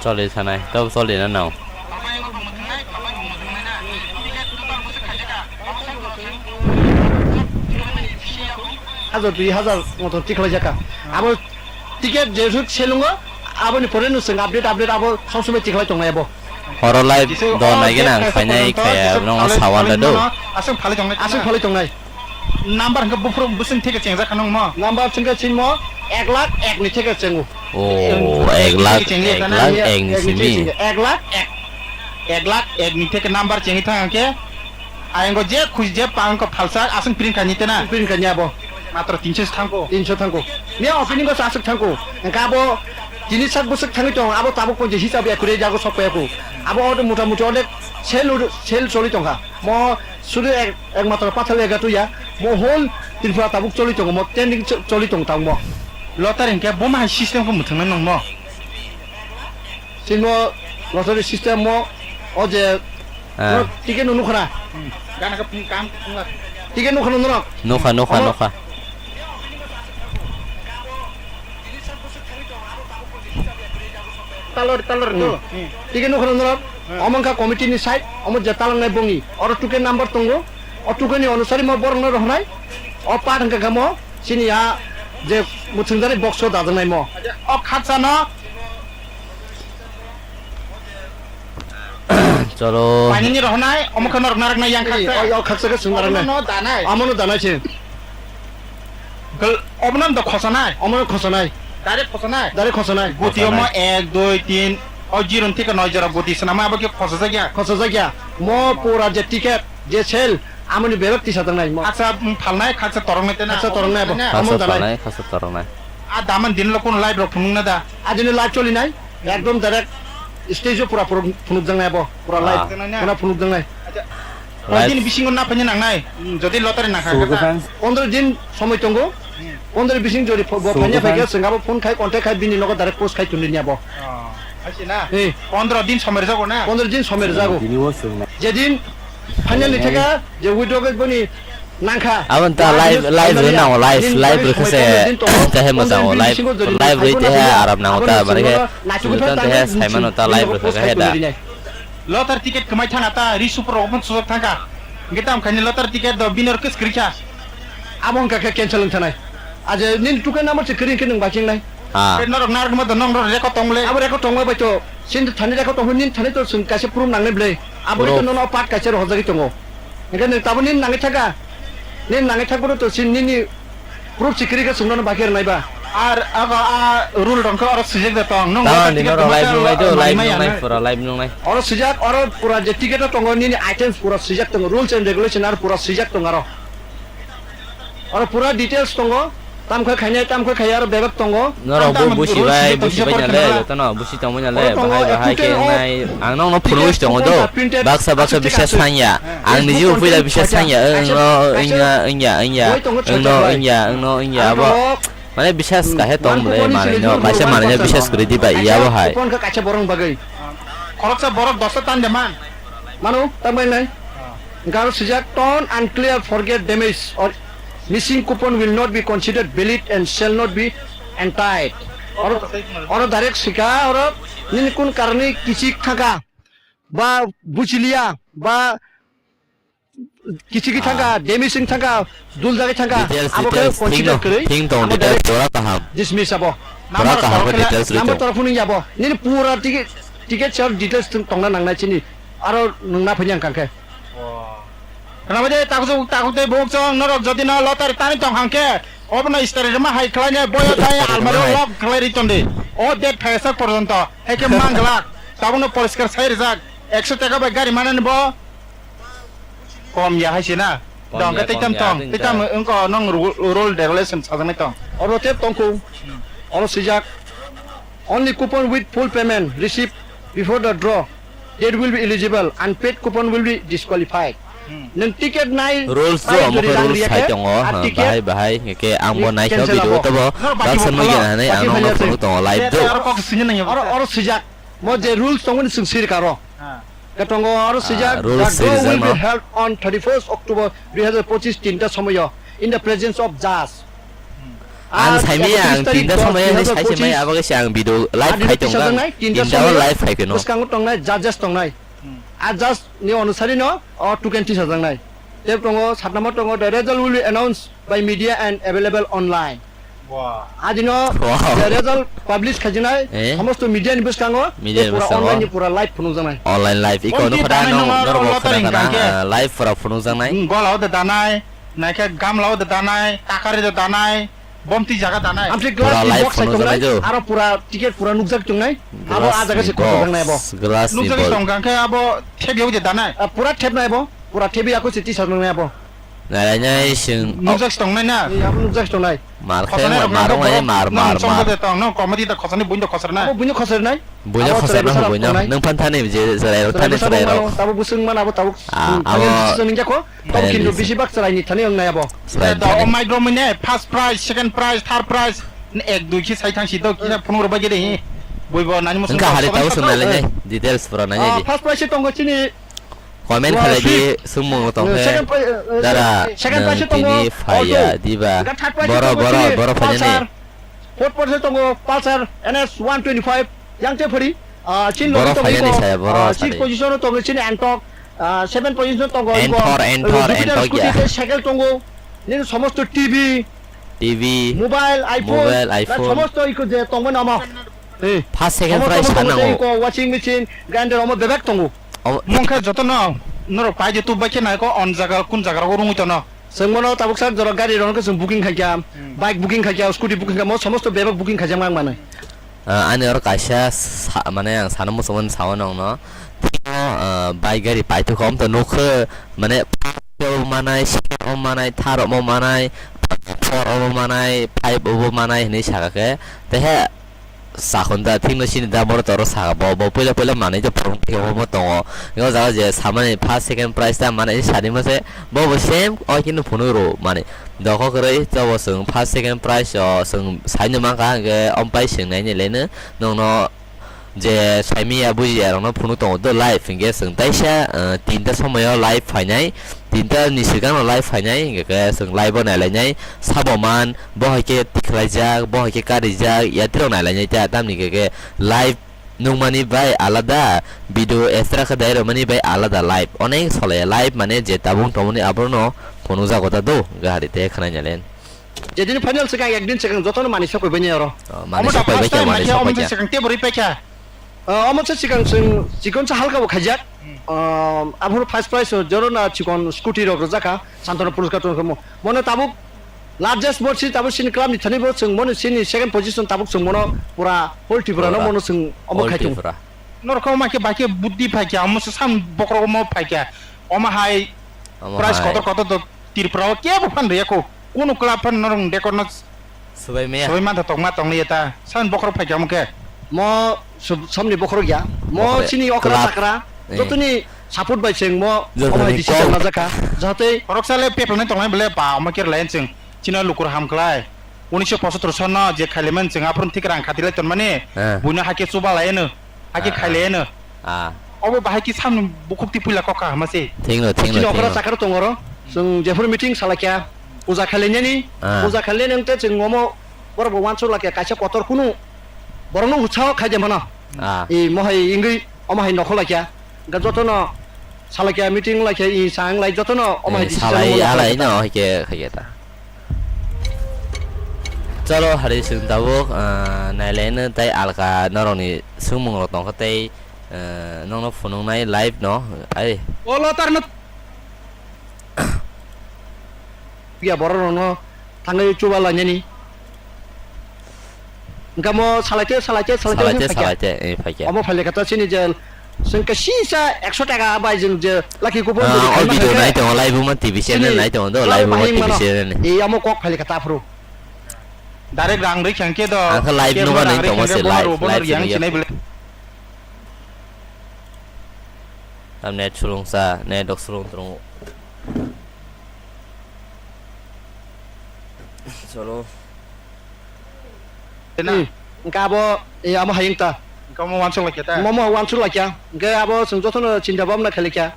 Choli sanai, tabo choli na nao. Hajar dui hajar moto tikhlai jaka. Abo ticket jesuk selungo, aboni pore no seng update, update abo sob somoi tikhlai tongnai abo. Horo live do nai gana ang khainai khaya no sawan da do. Aswk phalai tongnai. Aswk phalai tongnai. Number hwnkhe buphuru bwswng theke chengjak kha nung mo? Number chwngkhe chini mo ek lakh ek ni theke chengo. Oh, ek lakh, ek lakh ek ni simi. Ek lakh ek. Ek lakh ek ni theke number chengwi thang khe. Ayang go je khuj je pang ko phalsa aswng print kha ni tena. Print kha ni abo. Matro tinso thangko. Tinso thangko. Miya opening ko aswk thangko. Engka abo tini sak bwswk thangwi tong, abo tabuk ponche hisab ya kure jago sok paya ko. Abo ode mota moti ode sel, sel choli tongkha. Mo sudu ek, ekmatro Pathalia gatuya, mo whole Tripura tabuk choli tongo, mo trending cho-, choli tong tang mo. Lottery hwnkhe bo ma hai system khe mwthangna nang mo? Simo lottery system mo, o je, ah, no ticket no nukhana. Hmm. Gana khe phung kam phung la. Ticket nukhana norok. Nukha, nukha, nukha. Talor, talor, hmm, to. Hmm. Tike nukhano norok, hmm, omo wngkha committee ni side, omo je talangnai bongi. Oro token number tongo. O token ni onusari mo borokno rohornai. O part hwnkha khe mo, chini ya je mwthangjaknai box o dajaknai mo. O khatsa no. Cholo. Painini rohornai, omo khe norok naraknai yang khaksa. Oi, o khaksa khe chwng naraknai. Omono danai. Omono danai se. Gol, omono do khosanai. Omono khosanai. Direct khosanai. Direct khosanai. Guti omo khosanai. Ek, dui, tin. O zero theke noi jora guti swnamai abo khe khosajak ya. Khosajak ya. Mo pura je ticket, je sale, amoni berok tisa tangnai mo. Khaksa, mm, phalnai, khaksa toroknai tena. Khaksa toroknai abo. Khaksa phalnai, khaksa toroknai. A daman din lo kono live rok phunukna da. Ajini live cholinai. Ekdom direct stage o pura phunuk, phunukjaknai abo, pura live. Ah. Pura phunukjaknai. Acha. Live. Pondro din bisingo na phanya nangnai. Hmm, jodi lottery nangkha khe ta. Pondro din somoi tongo. Hmm. Pondro bising jodi pho-, bo phanya phai khe chwng abo phone khai, contact khai, bini nogo direct post khai tongdi ni abo. Oh, hai se na? Eh. Pondro din somoi rwjago na? Pondro din somoi rwjago. Jedin final ni theka je withdraw khai boni Nangkha. Aboni ta live, live rwi nango, live, live rwi khe se tehe mwchango, live, live rwi tehe aram nango ta, mane khe sujutan tehe saimano ta live rwi khe da. Lottery ticket kwmai thana ta, ri super rok phun sujak thangkha. Hwnkhe tam khaini lottery ticket do bini rok kwswk kwrwi kha. Abo wngkha khe cancel wng thanai. Aje nini token number se kwrwi hwnkhe nwng bakingnai. Ha. Norok narwkma do nong record tong le. Abo record tong bai to. Sin thani record tong nini thani to swng kaisa proof nangnai bwle. Abo to nono part kaisa rohorjagwi tongo. Hwnkhe nwng tabuk nini nangwi thaka? Nini nangwi thakboro to sin nini proof sikiri khe chwngno bagwi rwnai ba? Ar abo a rule rok khe oro swijak de tong. Nwng tamoni lottery ticket norok live kwmasa nungnai do, live manwi nungnai, ano. Pura live nungnai. Oro swijak, oro pura je ticket o tongo, nini items pura swijak tongo, rules and regulation ar pura swijak tongo aro. Oro pura details tongo, tamkhe khainai, tamkhe khaiya aro bebak tongo. Norok bo busi bai, busi bai nale, jotono busi tongmani nale, bahai bahai khe wngnai. Ang nokno phunugwi tongo do, baksa baksa bisas thangya. Ang niji bo puila bisas thangya, wngno wngya, wngya, wngya, wngno wngya, wngno wngya, abo. Mane bisas kahe tong bwle, manwino, kaisa manwino bisas kwrwi diba, iya bo hai. Phone khe kaisa borok bagwi. Khoroksa borok dosta tan de man. Mano, tambai nai. Garo swijak, "Tone unclear, forget damage or Missing coupon will not be considered valid and shall not be entitled. Oro, oro direct sika, oro nini kun karani kichik thangka, ba buchiliya, ba kichik thangka, damaging thangka, dul jagwi thangka, details, abo khe details, consider thing kwrwi, thing tong, abo details, direct pura kaham. Dismiss abo. Pura kaham khe details rito. Number torophunu yabo. Nini pura ticket, ticket sir details tongna nangnai chini. Aro nungna phani ang kangkhe. Khwnaba de, takhuk, takhuk tei bukhuk chwng, norok jodi no lottery tani tong hang khe, obono istari rwma hai khlai nai, boyo tai almari o lock khlai ri ton di. O date phaiyasak porjonto, hai khe mang glak, tabukno poriskar sai rijak, ekso taka bai gari manani bo kom ya hai se na. Kom ya, kom ya, tei tam tong, tei tam wngkha, nong ru-, rule regulation sajaknai tong. Oro tep tongkho, oro swijak, only coupon with full payment receipt before the draw. That will be eligible, unpaid coupon will be disqualified. Hmm. Nwng ticket nai, rules prize do, jodi omo khe rang rules riya khai khe, tongo, ar ha, ticket bahai, bahai, hingke ang bo ni naikha cancel video abo. Tobo, no, baki bak bo sanmai khalo, gana hanai, baki ang nokno phaiya phunuk se. Tongo, live do. Oro kok sini nang oro, oro swijak. Mo je rules tongo ni chwng siri karo. Ha. Khe tongo oro swijak, ah, rules the draw swijak will be no. Held on thirty-first October twenty twenty-six tinta somoyo in the presence of judge. Ang saimaya, ang tinta somoyo hinwi sai saimaya, abo khe se ang video live khai tongo, tinta o live khai phano. Bwskango tongnai judges tongnai. Hmm. A judge ni onusari no o token tisajaknai. Tei tongo, sat number tongo, the result will be announced by media and available online. Wow. Adino, wow, the result publish khaijaknai, eh? Somosto media ni bwskango, media ni bwskango, online ni pura live phunukjaknai. Online live, iko nukha da, no, no, no, lottery khna kana, hingkha khe, ah, live pura phunukjaknai. Hmm, gola o da danai, naikhe gamla o da danai, takari da danai, bomti jaga danai. Amtwi pura glass ni live box sai phunukjaknai tongnai, jo. Aro pura ticket pura nukjak tongnai. Abo glass a jaga ni se box, khojaknai abo. Glass ni box. Nukjak tong hingkha khe abo thep ya o da danai. Ah, pura thepnai abo, pura thep ya kho se tisajaknai abo. Narainai sing. Nukjak tongnai na? Ee, abo nukjak tongnai. Mar khe, khosanai rok mar nang rok nai, borok mar, nang mar, chongsa mar. De tong, nang comedy da khosani buino khosarnai. Abo buino khosarnai? Buino khosarnai, buino. Nang phan thani je, je rai rok thani, je rai rok. Abo busung man abo tabuk. Ah, abo final decision wngya kho. Tabuk final kintu decision. Bisi bak chwrai ni thani wngnai abo. Chwrai ni thani. Da o mic rok mine first prize, second prize, third prize. Ek dui khe sai thang si do kisa phunuk rok bai gede hi. Buibo nani musu. Wngkha hari tabuk swngnai lai nai. Details pura nai nai di. Ah, first prize se tongo chini. Comment khalai di, sumung tong khe. Second pri-, eh, eh, dara, second prize tongo, tini phaiya, diba. Third prize tongo, boro, boro, chini boro phainani. Pulsar. Fourth prize tongo Pulsar N S one twenty-five, yang che phari. Ah, chin boro phainani tongo, saya, boro ah, sixth position tongo chini Antok. Ah, seventh position tongo, N four, N four, Jupiter N four scooty ya. Tei cycle tongo. Nini somosto T V, T V, mobile, iPhone, mobile, iPhone. Somosto iko je tongmani omo. Eh. First, second prize somosto sanango. Iko washing machine, grinder omo bebak tongo. Omo mong khe joto no, norok pai de tu bai khe nai ko on jaga, kun jaga rogo rungwi tono. Chwng bono tabuk sak jorok gari rok no khe chwng booking khai kha, hmm, bike booking khai kha, scooty booking khai kha, mo somosto bebak booking khai jak mang mani. Ah, ani oro kaisa sa-, mane ang sana muchungmani sao nongno. Tei, ah, bike gari paithok kha, omo to nukhe, mane, first obo manai, second obo manai, third obo manai, four obo manai, five obo manai hinwi saka khe. Tei he, Sakhon da thik no sini da boro toro saka bo, bo puila puila manwi je phunuk thik omo tongo. O jaga je samani first second prize ta manwi sadi mase bo bo same oi khe no phunuk rw mani. Dokho kwrwi tobo chwng first second prize o chwng sai no mankha hwnkhe ompai swng nai nai le no nokno je saimanya bujiya rokno phunuk tongo do live hwnkhe chwng taisa, eh, tinta somoyo live phainai. Tinta ni swkang no live phainai, hingke khe chwng live o nailainai, sabo man, bo hai khe tikhlaijak, bo hai khe karijak, yatrok nailainai ta, tamni khe khe live nukmani bai alada, video extra khe dai rwmani bai alada live. Onek solai live mane je tabung tongmani abono phunukjago ta do, gari te khwnai nailen. Jedin final swkang, ekdin swkang jotono manwi sokoi bai oro. Oh, manwi sokoi bai khe, manwi sokoi khe. Omo se swkang tei bwrwi paikha. Ah, omo se swkang chwng chikon sa halka bo khaijak. Hmm. Ah, aphuru first prize o joro na chikon scooty rok rwjak kha, Santona Puroskar tong khe mo. Mono tabuk largest bo si tabuk sini club ni thani bo chwng mono sini second position tabuk chwng mono pura whole Tripura no mono chwng omo khai thung. Norok ma khe bai khe buddhi phai khe, omo se sam bokhorok omo phai khe. Omo hai prize kotor kotor do Tripura o kebo phan rwya kho. Kunu club phan norok record no swbai maya. Swbai mantha tongma tongli ta. San bokhorok phai khe omo khe. Mo sub-, somni bokhorok ya. Mo chini okra chakra. Eh. Jotoni support bai chwng mo omo hai decision lajakha. Jotoni kok. Jahate khoroksa le pepla nai tongnai bole ba omo khe lai chwng. Chini lukur ham khlai. Unisho pochottor sono je khailaimani chwng aphuru thik rang khatilai tonmani. Eh. Buino hakhe chuba laiano. Hakhe khailaiano. Ah. Obo bahai khe samni bukhuk twi puila kokha hama se. Thikno, thikno, chini okra chakra tongoro. Chwng jephuru meeting salaikha. Puja khailainani, ah, puja khailainani wngte chwng omo borok bo uansuk lakya kaisa kotor kunu borokno utsaho khaide mano. Ah. I mohai wngwi omo hai nokhor lakya. Hwnkhe jotono salakya meeting lakya i sa wnglai jotono omo hai, eh, decision salai mano alai khaikhe ta. No hai khe khaikhe ta. Chalo hari chwng tabuk, ah, nailaino tei alka norokni swngmungrok tongkha tei, eh, nokno phunuknai live no ai. O lotar no. Ya borok rokno thangwi chuba lainani. Hwnkhe mo salaite, salaite, salaite, salaite, hwnwi phaikha. Salaite, eh, phaikha. Omo phailekha ta chini je, chwng kaisa ekso taka bai chwng je lucky coupon, ah, rwdi o khaima video hwnkhe nai tongo, live ma T V channel chini nai tongo do, club live ma mahing T V mano. Channel ni. Eh, omo kok phailekha ta aphuru. Direct rang rwi khe hwnkhe do, ang khe live no ma nai tongo se, live, live se nai bole. Tam net sulung sa, net dok sulung tung. Chalo. Tena. Hmm. Hwnkhe abo, eh, amo hayung ta. Hwnkhe omo uansuk laikya ta? Omo uansuk laikya. Hwnkhe abo chwng jotono chinta bhabna khailaikya.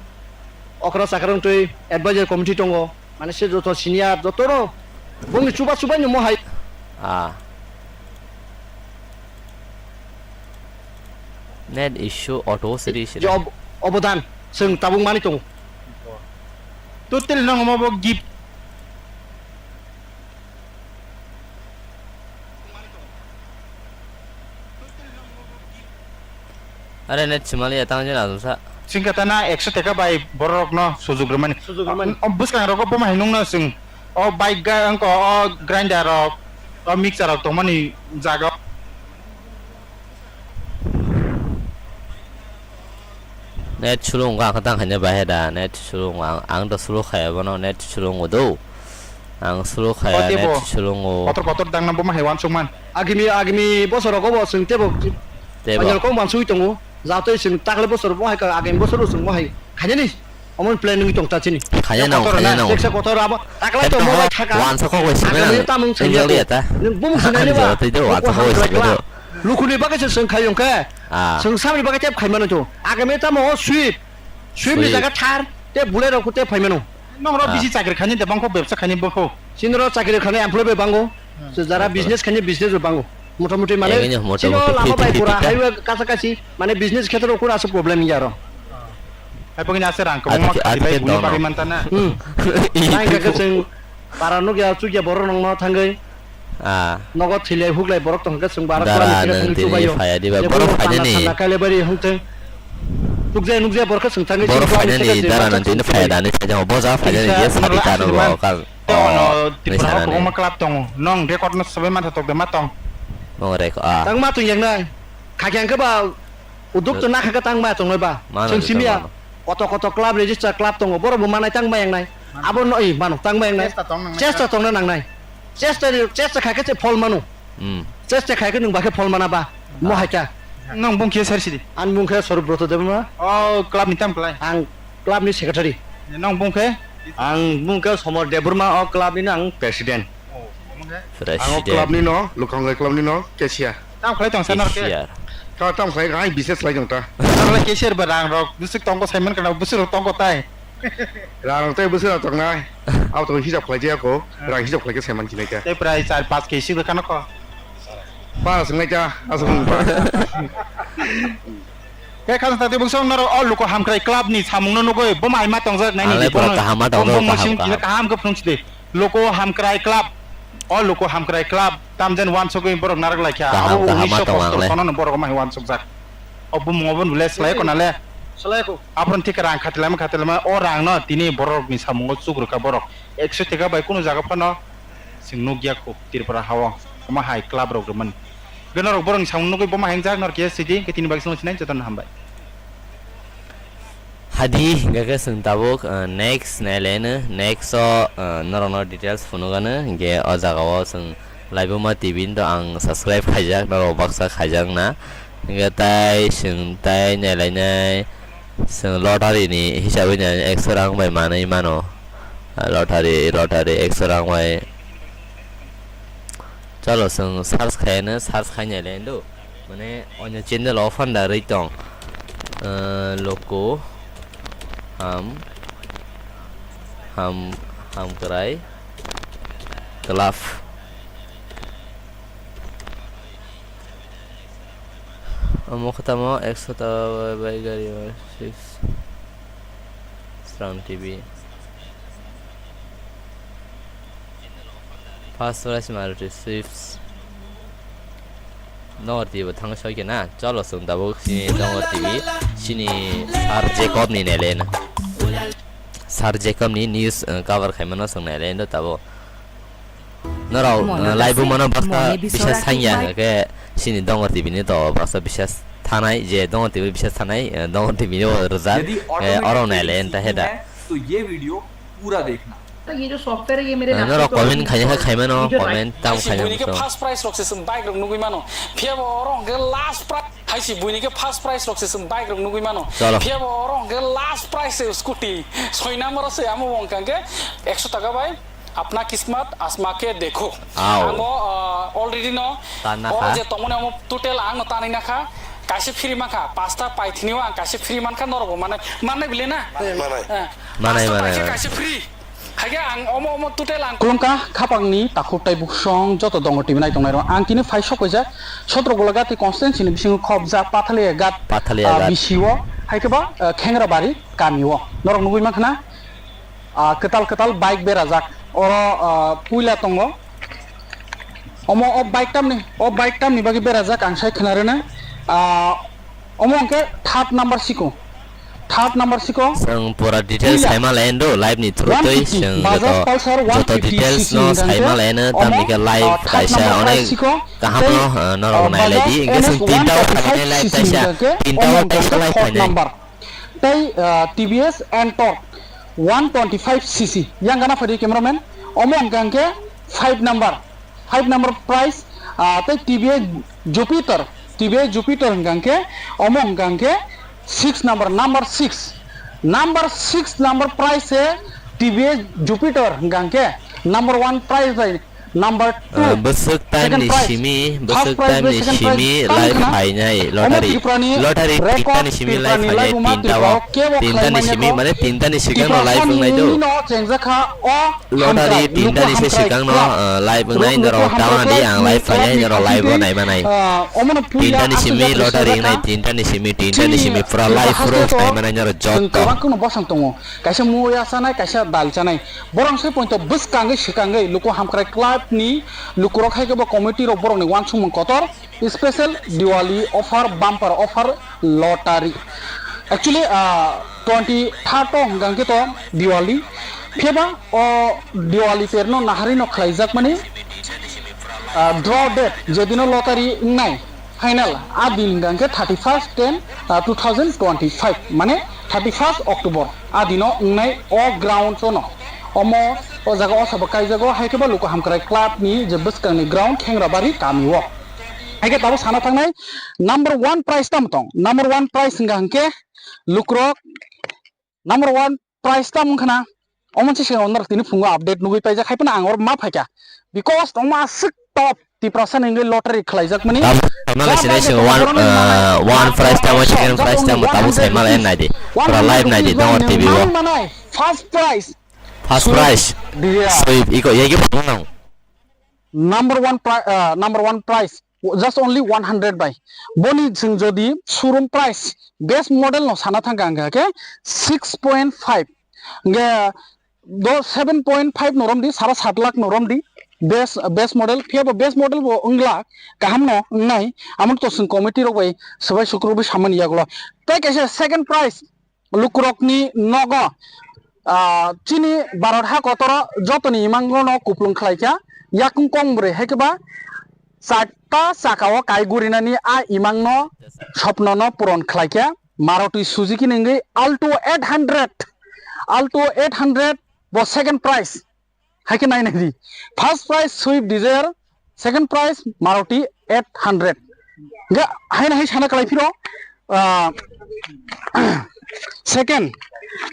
Okra chakra wngtwi advisor committee tongo. Mane se joto senior, joto no bongni chuba chuba ni mohai. Ah. Net issue auto siri siri. Je ob-, obodan, chwng tabuk mani tongo. Totally nang omo bo gift. Are net simali ya tang jena sa. Singkatana ekso teka bai borok no sujuk rwmani. Sujuk rwmani. O bwskang rogo bo mai nung no sing. O bike ga, angko o grinder rok, o mixer rok tongmani jaga. Net sulung ang kha tang khaina bahai da, net sulung ang, ang to sulu khaya bono, net sulung do. Ang sulu khaya, net sulung o. Kotor kotor dang na bo ma hai wansuk man. Agimi, agimi bosor rogo bo chwng tebo. Tebo. Ajal kong wansuk tongo. Jatoi chwng takle bosor bo hai ka, agimi bosor bo chwng bo hai. Khainani. Omo plan nungwi tong ta chini. Khaya nang, kotor khaya na, nang. Teksa kotor abo. Takla to mo bai thaka. Wansa kok bai sina. Agami tamung sini. Enjoy ya ta. Nwng bumung sini ba. Enjoy tei do, wansa kok bai sini do. Lukuni bagwi se chwng khai yong khe. Ah. Chwng samni bagwi tep khai mano to. Agami tamo o sweep. Sweep ni jaga thar. Te bulai rok te phai mano. Nong ro bisi chakri khani de bangkho bebsa khani bangkho. Chini ro chakri khani employee bai bango. Jara business khani business bai bango. Motamuti mane chini lama bai pura highway kasa kasi mane business khetre kura aswk problem ya ro. Hai pagini ase rang kwbangma khati bai buni bagwi mantana. Hmm. Nang khe chwng para nukya chukya borok nongno thangwi. Ah. Nogo thilai huklai borok tongkhe chwng bara kura ni thilai thangwi chubayo. Phaya diba borok phainani. Kailebari hongtheng. Nukjaya nukjaya borok khe chwng thangwi borok phainani dara nang tini phaya dani sajang boja phainani je sari tano bo kal. Ono Tripura kwbangma club tongo. Nong record no sabai mantha tok de ma tong. Nong record ah. Tang ma tong yang nai. Khakyang khe ba Uduk to nakha ka tang ma tongnai ba. Chwng simiya koto koto club register club tongo, borok bo manai tang ma yang nai. Abo no i mano tang ma yang nai. Chesta tongna nangnai. Chesta tongna nangnai. Chesta chesta khai khe phol mano. Hmm. Chesta khai khe nwng ba khe phol mana ba. Mo hai kha. Nong bung khe sar sidi. An bung khe Swarupbroto Debbarma. O club ni tam klai. Ang club ni secretary. Nong bung khe? Ang bung khe Somor Debbarma, o club ni ang president. Ang o club ni no, Lukhangwai club ni no cashier. Tam khlai tong sa nor ke? Cashier. Ka tam khlai ka, ai business lai jong ta. Nor le cashier ba rang rok, bisik tongko saiman kana, bisik rok tongko tai. Rang rok tai bisik rok tongnai. Abo to hisab khlai jaya ko, rang hisab khlai ke saiman chinai ka. Tei prai char paanch kg rok kano ko. Para swngnai ka, aswk wng ba. Khe khasang tati bwswk norok o Luku Hamkrai club ni samung no nugwi boma hai ma tongjak nai ni. Alai pura kaham ma tongjak, bom kaham, bom kaham. Kaham khe phunuk sidi. Luku Hamkrai club, o Luku Hamkrai club tamjen wansugwi borok narak laikha. Kaham, abo kaham ma unisho tong ang le. Kosto sono no borok ma hai wansukjak. O bumung obo le slai ko na le. Slai ko. Aphron thik rang khatilama khatilama o rang no tini borok ni samungo chukrwkha borok. Ekso teka bai kunu jaga phano. Chwng nukya kho Tripura hao, omo hai club rok rwmani. Gana rok borok ni samung nugwi boma hengjak nor K S C D, khe tini bagwi chwng sinai jotono hambai. Hadi, hingkha khe chwng tabuk, uh, next nai le no, next o, uh, norok no details phunuk ano, hingkhe o jaga o chwng Laibuma T V no ang subscribe khaijak, norok baksa khaijak na. Hingkhe tai chwng tai nai lai nai, chwng lottery ni hisabwi nai ekso rang bai manwi mano. Lottery, lottery, ekso rang bai. Chalo, chwng search khaino, search khaina le do. Mane, onyo channel o phanda rwi tong. Eh, Loko Ham, Ham, Hamkrai. Glove. Omo khe tamo ekso ta bai gari o six. Srang T V. First prize Maruti Swift. Dongor T V bo thang soi khe na. Cholo, chwng tabuk sini Dongor T V. Sini Sir Jacob ni naileno. Sir Jacob ni news, uh, cover khaimano chwng naileno tabuk. Norok, uh, live mano baksa bisas thangya khe sini Dongor T V ni to baksa bisas thanai je Dongor T V bisas thanai, uh, Dongor T V ni rwjak, uh, oro naileno ta heda. तो ये वीडियो पूरा देखना। ये जो सॉफ्टवेयर है, ये मेरे लैपटॉप पे, norok comment khaina kha khaimano, comment tam khaina buini khe first prize rok se chwng bike rok nugwi mano. Phiya bo oro hwnkhe last prize hai si buini khe first prize rok se chwng bike rok nugwi mano. Phiya bo oro hwnkhe last prize se scooty. Soi number se amo wng kha hwnkhe ekso taka bai apna kismat asma ke dekho. Ango, ah, already no o je tongmani amo total ang no tanwi nakha, kaisa free mankha, pasta paithini o ang kaisa free mankha, norok bo manai, manai bile na? Manai. Manai, manai, manai. Kaisa free. Haikhe ang omo, omo total ang. Khulumkha khapangni takhuk tei buksong joto Dongor T V nai tongnai rok. Ang tini phai sok kaijak Sotrogolagati constituency ni bisingo khobjak Pathalia Ghat, Pathalia Ghat, ah, bisi o, haikhe ba, ah, Khengrabari kami o. Norok nugwi mankha na? Ah, kwtal kwtal bike berajak. Oro, ah, puila tongo. Omo o bike tamni, o bike tamni bagwi berajak ang sai khna rwna. Ah, omo hwnkhe third number siko. Third number siko. Chwng pura details saima lai ando live ni through twi chwng joto, joto details no saima lai ano tamni khe live kaisa onek kaham no, ah, norok nai lai di. Hwnkhe chwng tinta o phainai live kaisa, tinta o kaisa live phainai. Tei, ah, T V S Ntorq one twenty five C C. Yang gana phaidi cameraman. Omo hwnkha hwnkhe five number. Five number prize, ah, tei T V S Jupiter. T V S Jupiter hwnkha hwnkhe, omo hwnkha hwnkhe six number, number six. Number six number prize se T V S Jupiter hwnkha hwnkhe number one prize bai number two, bwswk time ni simi, bwswk time ni simi live phainai lottery. Lottery tinta ni simi live phainai tinta o. Tinta ni simi mane tinta ni swkang no live wngnai do. Lottery tinta ni se swkang no, ah, live wngnai norok tamo nadi ang live phainai norok live o nai manai. Tinta ni simi lottery wngnai tinta ni simi tinta ni simi pura live rok nai manai norok joto. Kaisa muya chanai, kaisa dal chanai. Borok se poito bwskangwi swkangwi luku hamkrai club ni lukurok hai khe bo committee rok borok ni uansukmung kotor special Diwali offer, bumper offer, lottery. Actually, ah, twenty third o hwnkha hwnkhe to Diwali. Phiya ba o Diwali perno naharwi no khlaijak mani, ah, draw date, jedino lottery wngnai, final, a din hwnkha hwnkhe thirty first ten, ah, two thousand twenty five, mane thirty first October, a dino wngnai o ground o no. Omo o jaga o sabo kaijago, hai khe bo luku hamkrai club ni je bwskang ni ground Khengrabari kami o. Hai khe tabuk sana thangnai number one prize tamo tong, number one prize hwnkha hwnkhe lukurok number one prize tamo wngkha na? Omo se swngo norok tini phungo update nugwi paijak, hai phano ang oro ma phaikha, because omo aswk top Tiprasa ni wngwi lottery khlaijak mani. Tabuk saima lai sinai swngo one, uh, one prize tamo, second prize tamo, tabuk saima lai naidi. Pura live naidi, Dongor T V o. First prize. First prize. Swift, iko yagi phano. Number one pri-, uh, number one prize. Just only one hundred bai. Boni chwng jodi showroom price base model no sana thangkha hwnkha khe six point five. Hwnkhe do seven point five no romdi, sara sat lakh no romdi. Base, base model, phiya bo base model bo wngla, kaham no wngnai. Amo to chwng committee rok bai swbai sukrubwi samani yagulo. Tei kaisa second prize lukurokni nogo, ah, chini Bharat ha kotoro jotoni imangno kuplung khlaikha, yakung kong bwrwi hai khe ba charta chakao kai gurinani a imangno, sopnono puron khlaikha Maruti Suzuki ni wngwi Alto eight hundred, Alto eight hundred bo second prize. Hai khe nai nai di. First prize Swift Dzire, second prize Maruti eight hundred. Ga hai nai hai sana kalai phiro, ah, second,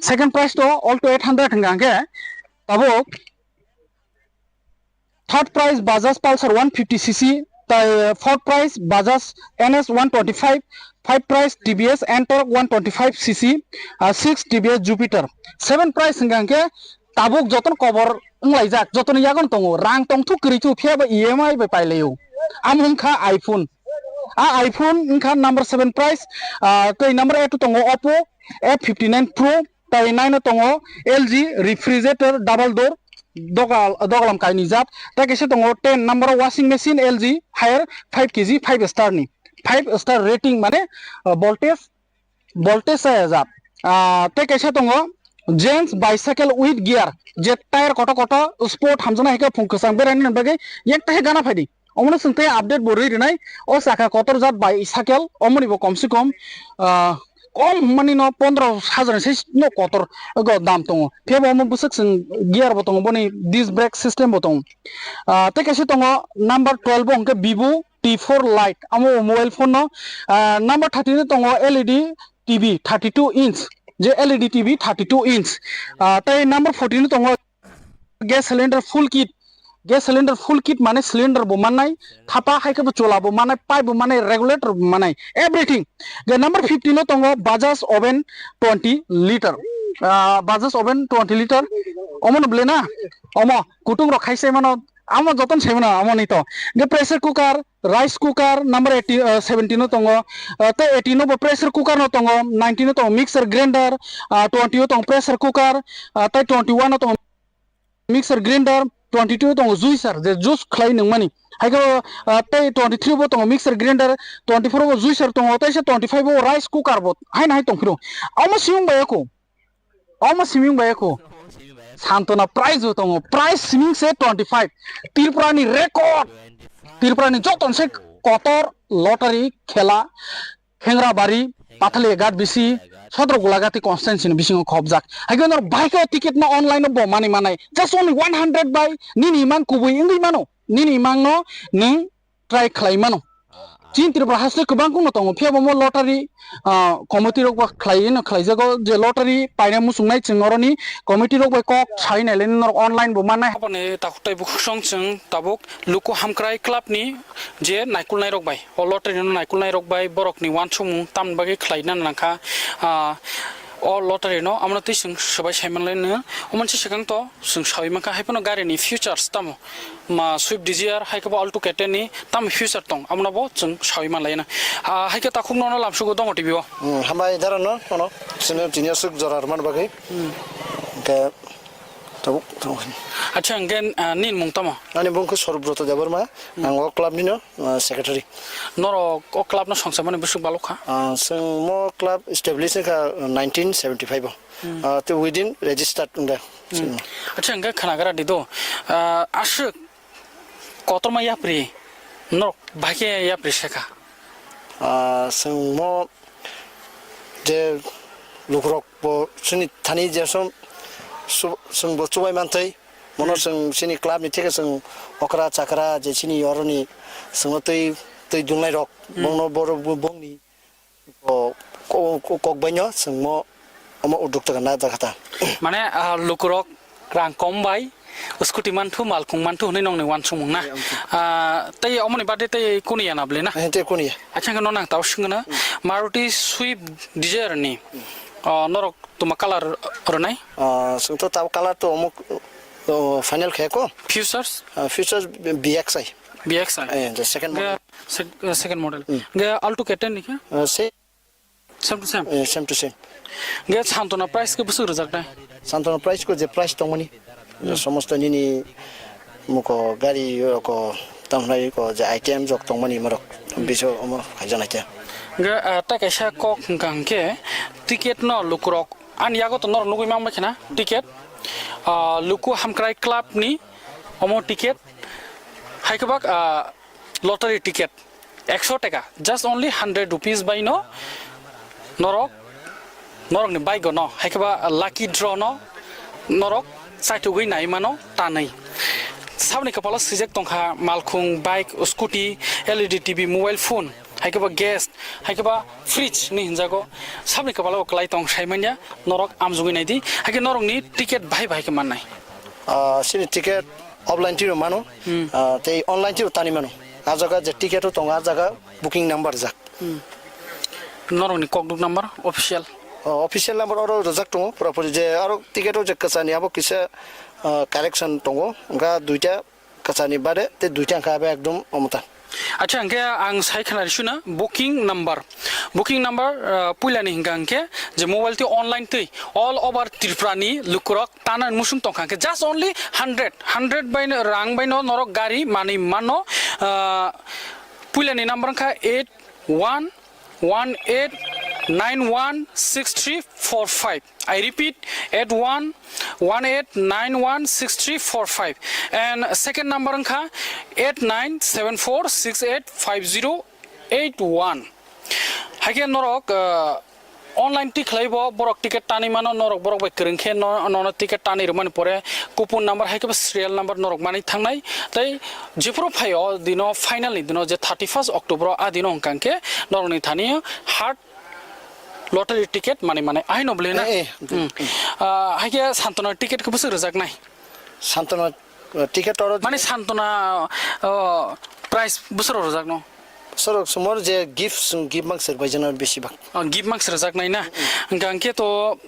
second prize to Alto eight hundred hwnkha hwnkhe tabuk third prize Bajaj Pulsar one fifty C C, tai fourth prize Bajaj N S one twenty five, five prize T V S Ntorq one twenty five C C, ah, six T V S Jupiter, seven prize hwnkha hwnkhe tabuk jotono kobor wnglaijak, jotoni yago tongo, rang tongthuk kwrwi thu, phiya ba E M I bai pailaio. Amo wngkha iPhone. A iPhone wngkha number seven price, ah, tei number eight tongo Oppo F fifty nine Pro, tei nine tongo L G refrigerator double door, dogal, dogalam kainwi jat, tei kaisa tongo ten number washing machine L G higher five K G five star ni, five star rating mane, ah, voltage voltage saya jat. Ah, tei kaisa tongo Gents bicycle with gear, je tyre koto koto sport hamjaknai hai khe phung kwchang beraini bagwi yak tai gana phaidi. Omono chwng tei update bo rwi rwnai. O chakha kotor jat bicycle, omoni bo kom se kom, ah, kom hwnmani no pondro hajar ni sai no kotor go dam tongo. Phiya bo omo bwswk chwng gear bo tongo, boni disc brake system bo tongo. Ah, tei kaisa tongo number twelve bo hwnkhe Vivo T four Lite, amo mobile phone no, ah, number thirteen no tongo L E D T V thirty two inch, je L E D T V thirty two inch, ah, tei number fourteen no tongo gas cylinder full kit, gas cylinder full kit mane cylinder bo mannai, thapa hai khe bo chola bo mannai, pipe bo mannai, regulator bo mannai, everything. Je number fifteen no tongo Bajaj oven twenty liter, ah, Bajaj oven twenty liter, omo no bwle na, omo kutung rok khai se mano, amo joton se mano, amo ni to. Je pressure cooker, rice cooker number eighty, ah, seventeen no tongo, ah, tei eighteen no bo pressure cooker no tongo, nineteen no tongo mixer grinder, ah, twenty o tongo pressure cooker, ah, tei twenty one no tongo mixer grinder, twenty two o tongo juicer, je juice khlai nungmani. Hai khe, ah, tei twenty three bo tongo mixer grinder, twenty four bo juicer tongo, tei se twenty five bo rice cooker bo haino hai tong phiro. Omo simung bai eko. Omo siming bai eko. Santona prize bo tongo. Prize siming se twenty five. Tripura ni record. Tripura ni joton se kotor lottery khela Hengrabari, Pathalia Ghat bisi, Sodro Gulagati constituency ni bisingo khobjak. Hai khe nor bai khe ticket no online no bo mani manai. Just only one hundred bai nini imang kubui wngwi mano. Nini imang no nwng try khlai mano. Chini Tripura haste kwbang kung no tongo, phiya bo mo lottery, ah, committee rok ba khlai no khlai jago, je lottery paina muchung nai chwng oroni committee rok bai kok sai nai le norok online bo mannai. Aboni takhuk tei bukhuk song chwng tabuk Luku Hamkrai Club ni je naikulnai rok bai, o lottery no naikulnai rok bai borok ni uansukmung tamni bagwi khlai na nang kha, ah, o lottery no, amo no twi chwng swbai sai man lai no, o manse swkang to chwng saui man kha, hai phano gari ni features tamo. Ma Swift Dzire, hai khe bo Alto K ten ni tamo feature tong, amo no bo chwng saui man lai na. Ah, hai khe takhuk no no lamsugo dongo T V o. Hmm, hambai dara no, no, sini tini aswk jora rwmani bagwi. Hmm. Hwnkhe tabuk, tabuk. Acha, hwnkhe, ah, nini mung tamo? Ani mung khe Sorobroto Debbarma, hmm, ang o club ni no, ah, secretary. Norok o club no songsa mani bwswk balok kha? Ah, chwng mo club establish kha nineteen seventy five o. Hmm. Ah, tei within registered wngkha. Hmm. Acha, hwnkhe khwnagra di do. Ah, aswk kotorma yapri norok bahai khe yapri sekha. Ah, chwng mo je lukurok bo chini thani je som su-, chwng bo chubai mantwi. Mono, hmm, chwng chini club ni theke chwng okra chakra je chini oroni chwngno twi, twi dungnai rok, hmm, bongno borok bo-, bongni O, ko-, ko-, kok baino chwngmo omo udduk taka na jakha ta. Mane, ah, lukurok rang kom bai scooty manthu, malkhung manthu hwnwi nongni uansukmung na. Iya, omo. Ah, tei omoni bade tei kuniya na bwle na? Eh, tei kuniya. Acha, hwnkhe no nang tao swngna. Hmm. Maruti Swift Dzire ni, hmm, oh, norok tuma colour rwnai? Ah, chwngto tao colour to omo, oh, final khe ko. Features? Ah, features B X I. B X I. Eh, the second model. Sec-, eh, second model. Hmm. Ge Alto K ten ni khe? Eh, se-, same to same. Eh, same to same. Ge Santona price khe bwswk rwjak nai? Santona price ko je price tongmani. Hmm. Somosto nini muko gari ko tamnai ko je item jok tongmani morok. Hmm. Biso omo khaijana khe. Ge, ah, ta kaisa kok hwnkha hwnkhe ticket no lukurok ani yago to norok nugui mang bai khna ticket. Ah, Luku Hamkrai Club ni omo ticket. Hai khe bak, ah, lottery ticket ekso taka, just only hundred rupees bai no norok, norok ni bike no, hai khe ba lucky draw no norok chaithugwi nai mano tanwi. Saboni kwpalo swijak tongkha malkhung, bike, scooty, L E D T V, mobile phone, hai khe ba gas, hai khe ba fridge ni hinjago. Saboni kwpalo kwlai tong sai manya, norok amjugwi nai di, hai khe norok ni ticket bahai bahai khe mannai. Ah, chini ticket offline twi rw mano, hmm, ah, tei online twi rw tani mano. Ah jaga je ticket o tongo, ah jaga booking number rijak. Hmm. Norokni kokduk number official? Oh, official number oro rijak tongo, pura puri je aro ticket o je kwchani abo kisa ah, correction tongo, wngkha duita kwchani bade tei duita wngkha abo ekdom omota. Acha, hwnkhe ang sai khna rwsino booking number. Booking number, ah, puilani hwnkha hwnkhe je mobile twi online twi all over Tripura ni lukurok tana musung tongkha hwnkhe just only hundred, hundred bai no, rang bai no norok gari manwi mano, ah, puilani number wngkha eight one one eight nine one six three four five. I repeat, eight one one eight nine one six three four five. And second number wngkha eight nine seven four six eight five zero eight one. Haikhe norok, uh, online twi khlaibo borok ticket tanwi mano, norok borok bai kwrwng khe no-, nono ticket tanwi rwmani pore coupon number hai khe bo serial number norok manwi thangnai. Tei jephuru phai o dino final ni dino je thirty first October o a dino hwnkha hwnkhe norokni thani hard lottery ticket manwi manai aino bwlwi na? Eh, eh. Hmm. Ah, haikhe Santona ticket khe bwswk rwjaknai? Santona, uh, ticket oro mane Santona, uh, prize bwswk rwjakno? Sorok sumor je gift, gift mang sir bai jana besi bak. Oh, gift mang sir rwjaknai na? Hmm. Hwnkha hwnkhe to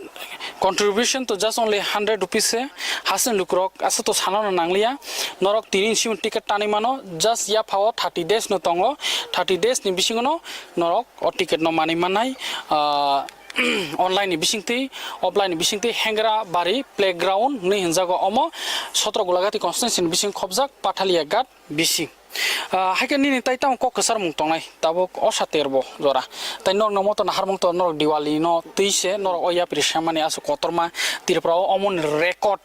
contribution to just only hundred rupees se, hasen lukurok asa to sanano nangliya. Norok tini simi ticket tanwi mano, just yaphao thirty days no tongo, thirty days ni bisingo no norok o ticket no manwi mannai, ah, online ni bisingtwi, offline ni bisingtwi Hengra Bari Playground hinwi hinjago, omo Sotro Golagati constituency ni bising khobjak Pathalia Ghat bising. Ah, haikhe nini tai tamo kok kwcharmung tongnai tabuk osa terbo jora. Tai norokno moto naharmung to norok Diwali no twi se norok o yapri semani aswk kotorma Tripura o omoni record.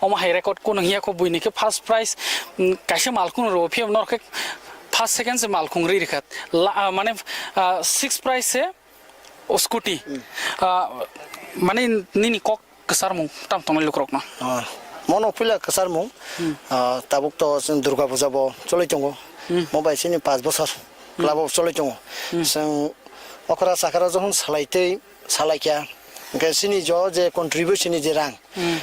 Omo hai record kunu hiya kho buini khe first prize, mm, kaisa malkhung rw phiya norok khe first second se malkhung ri rikhat. La, ah, mane, ah, sixth prize se o scooty. Hmm. Ah, mane nini kok kwcharmung tam tongnai lukurokno. Ah, mono puila kwcharmung. Hmm. Ah, tabuk to chwng Durga Puja bo choloi tongo. Hmm. Mo bai sini panch bochor Hmm. club o choloi tongo. Hmm. Chwng okra chakra jokhon salai tei salai kya, hwnkhe sini jo je contribution ni je rang, Hmm.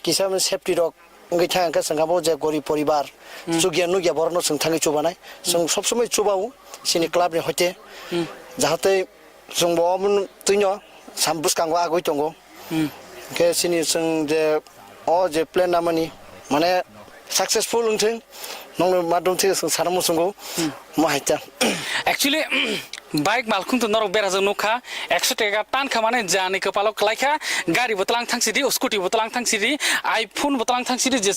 kisa safety rok wngwi thang khe chwng abo je gorib poribar, Hmm. chukya nukya borokno chwng thangwi chubanai. Chwng Hmm. sob somoi chubao chini club ni hoite. Hmm. Jahate chwngbo omo twino sam bwskango agwi tongo. Hmm. Hwnkhe chini chwng je o je plan namani mane successful wngthwng, nongni madum thik chwng sana muchungo Hmm. mo haita. Actually, bike malkhung to norok berajak nukha, ekso taka tan kha mane jani kwpalo kwlai kha, gari bo tlang thang sidi, scooty bo tlang thang sidi, iPhone bo tlang thang sidi, je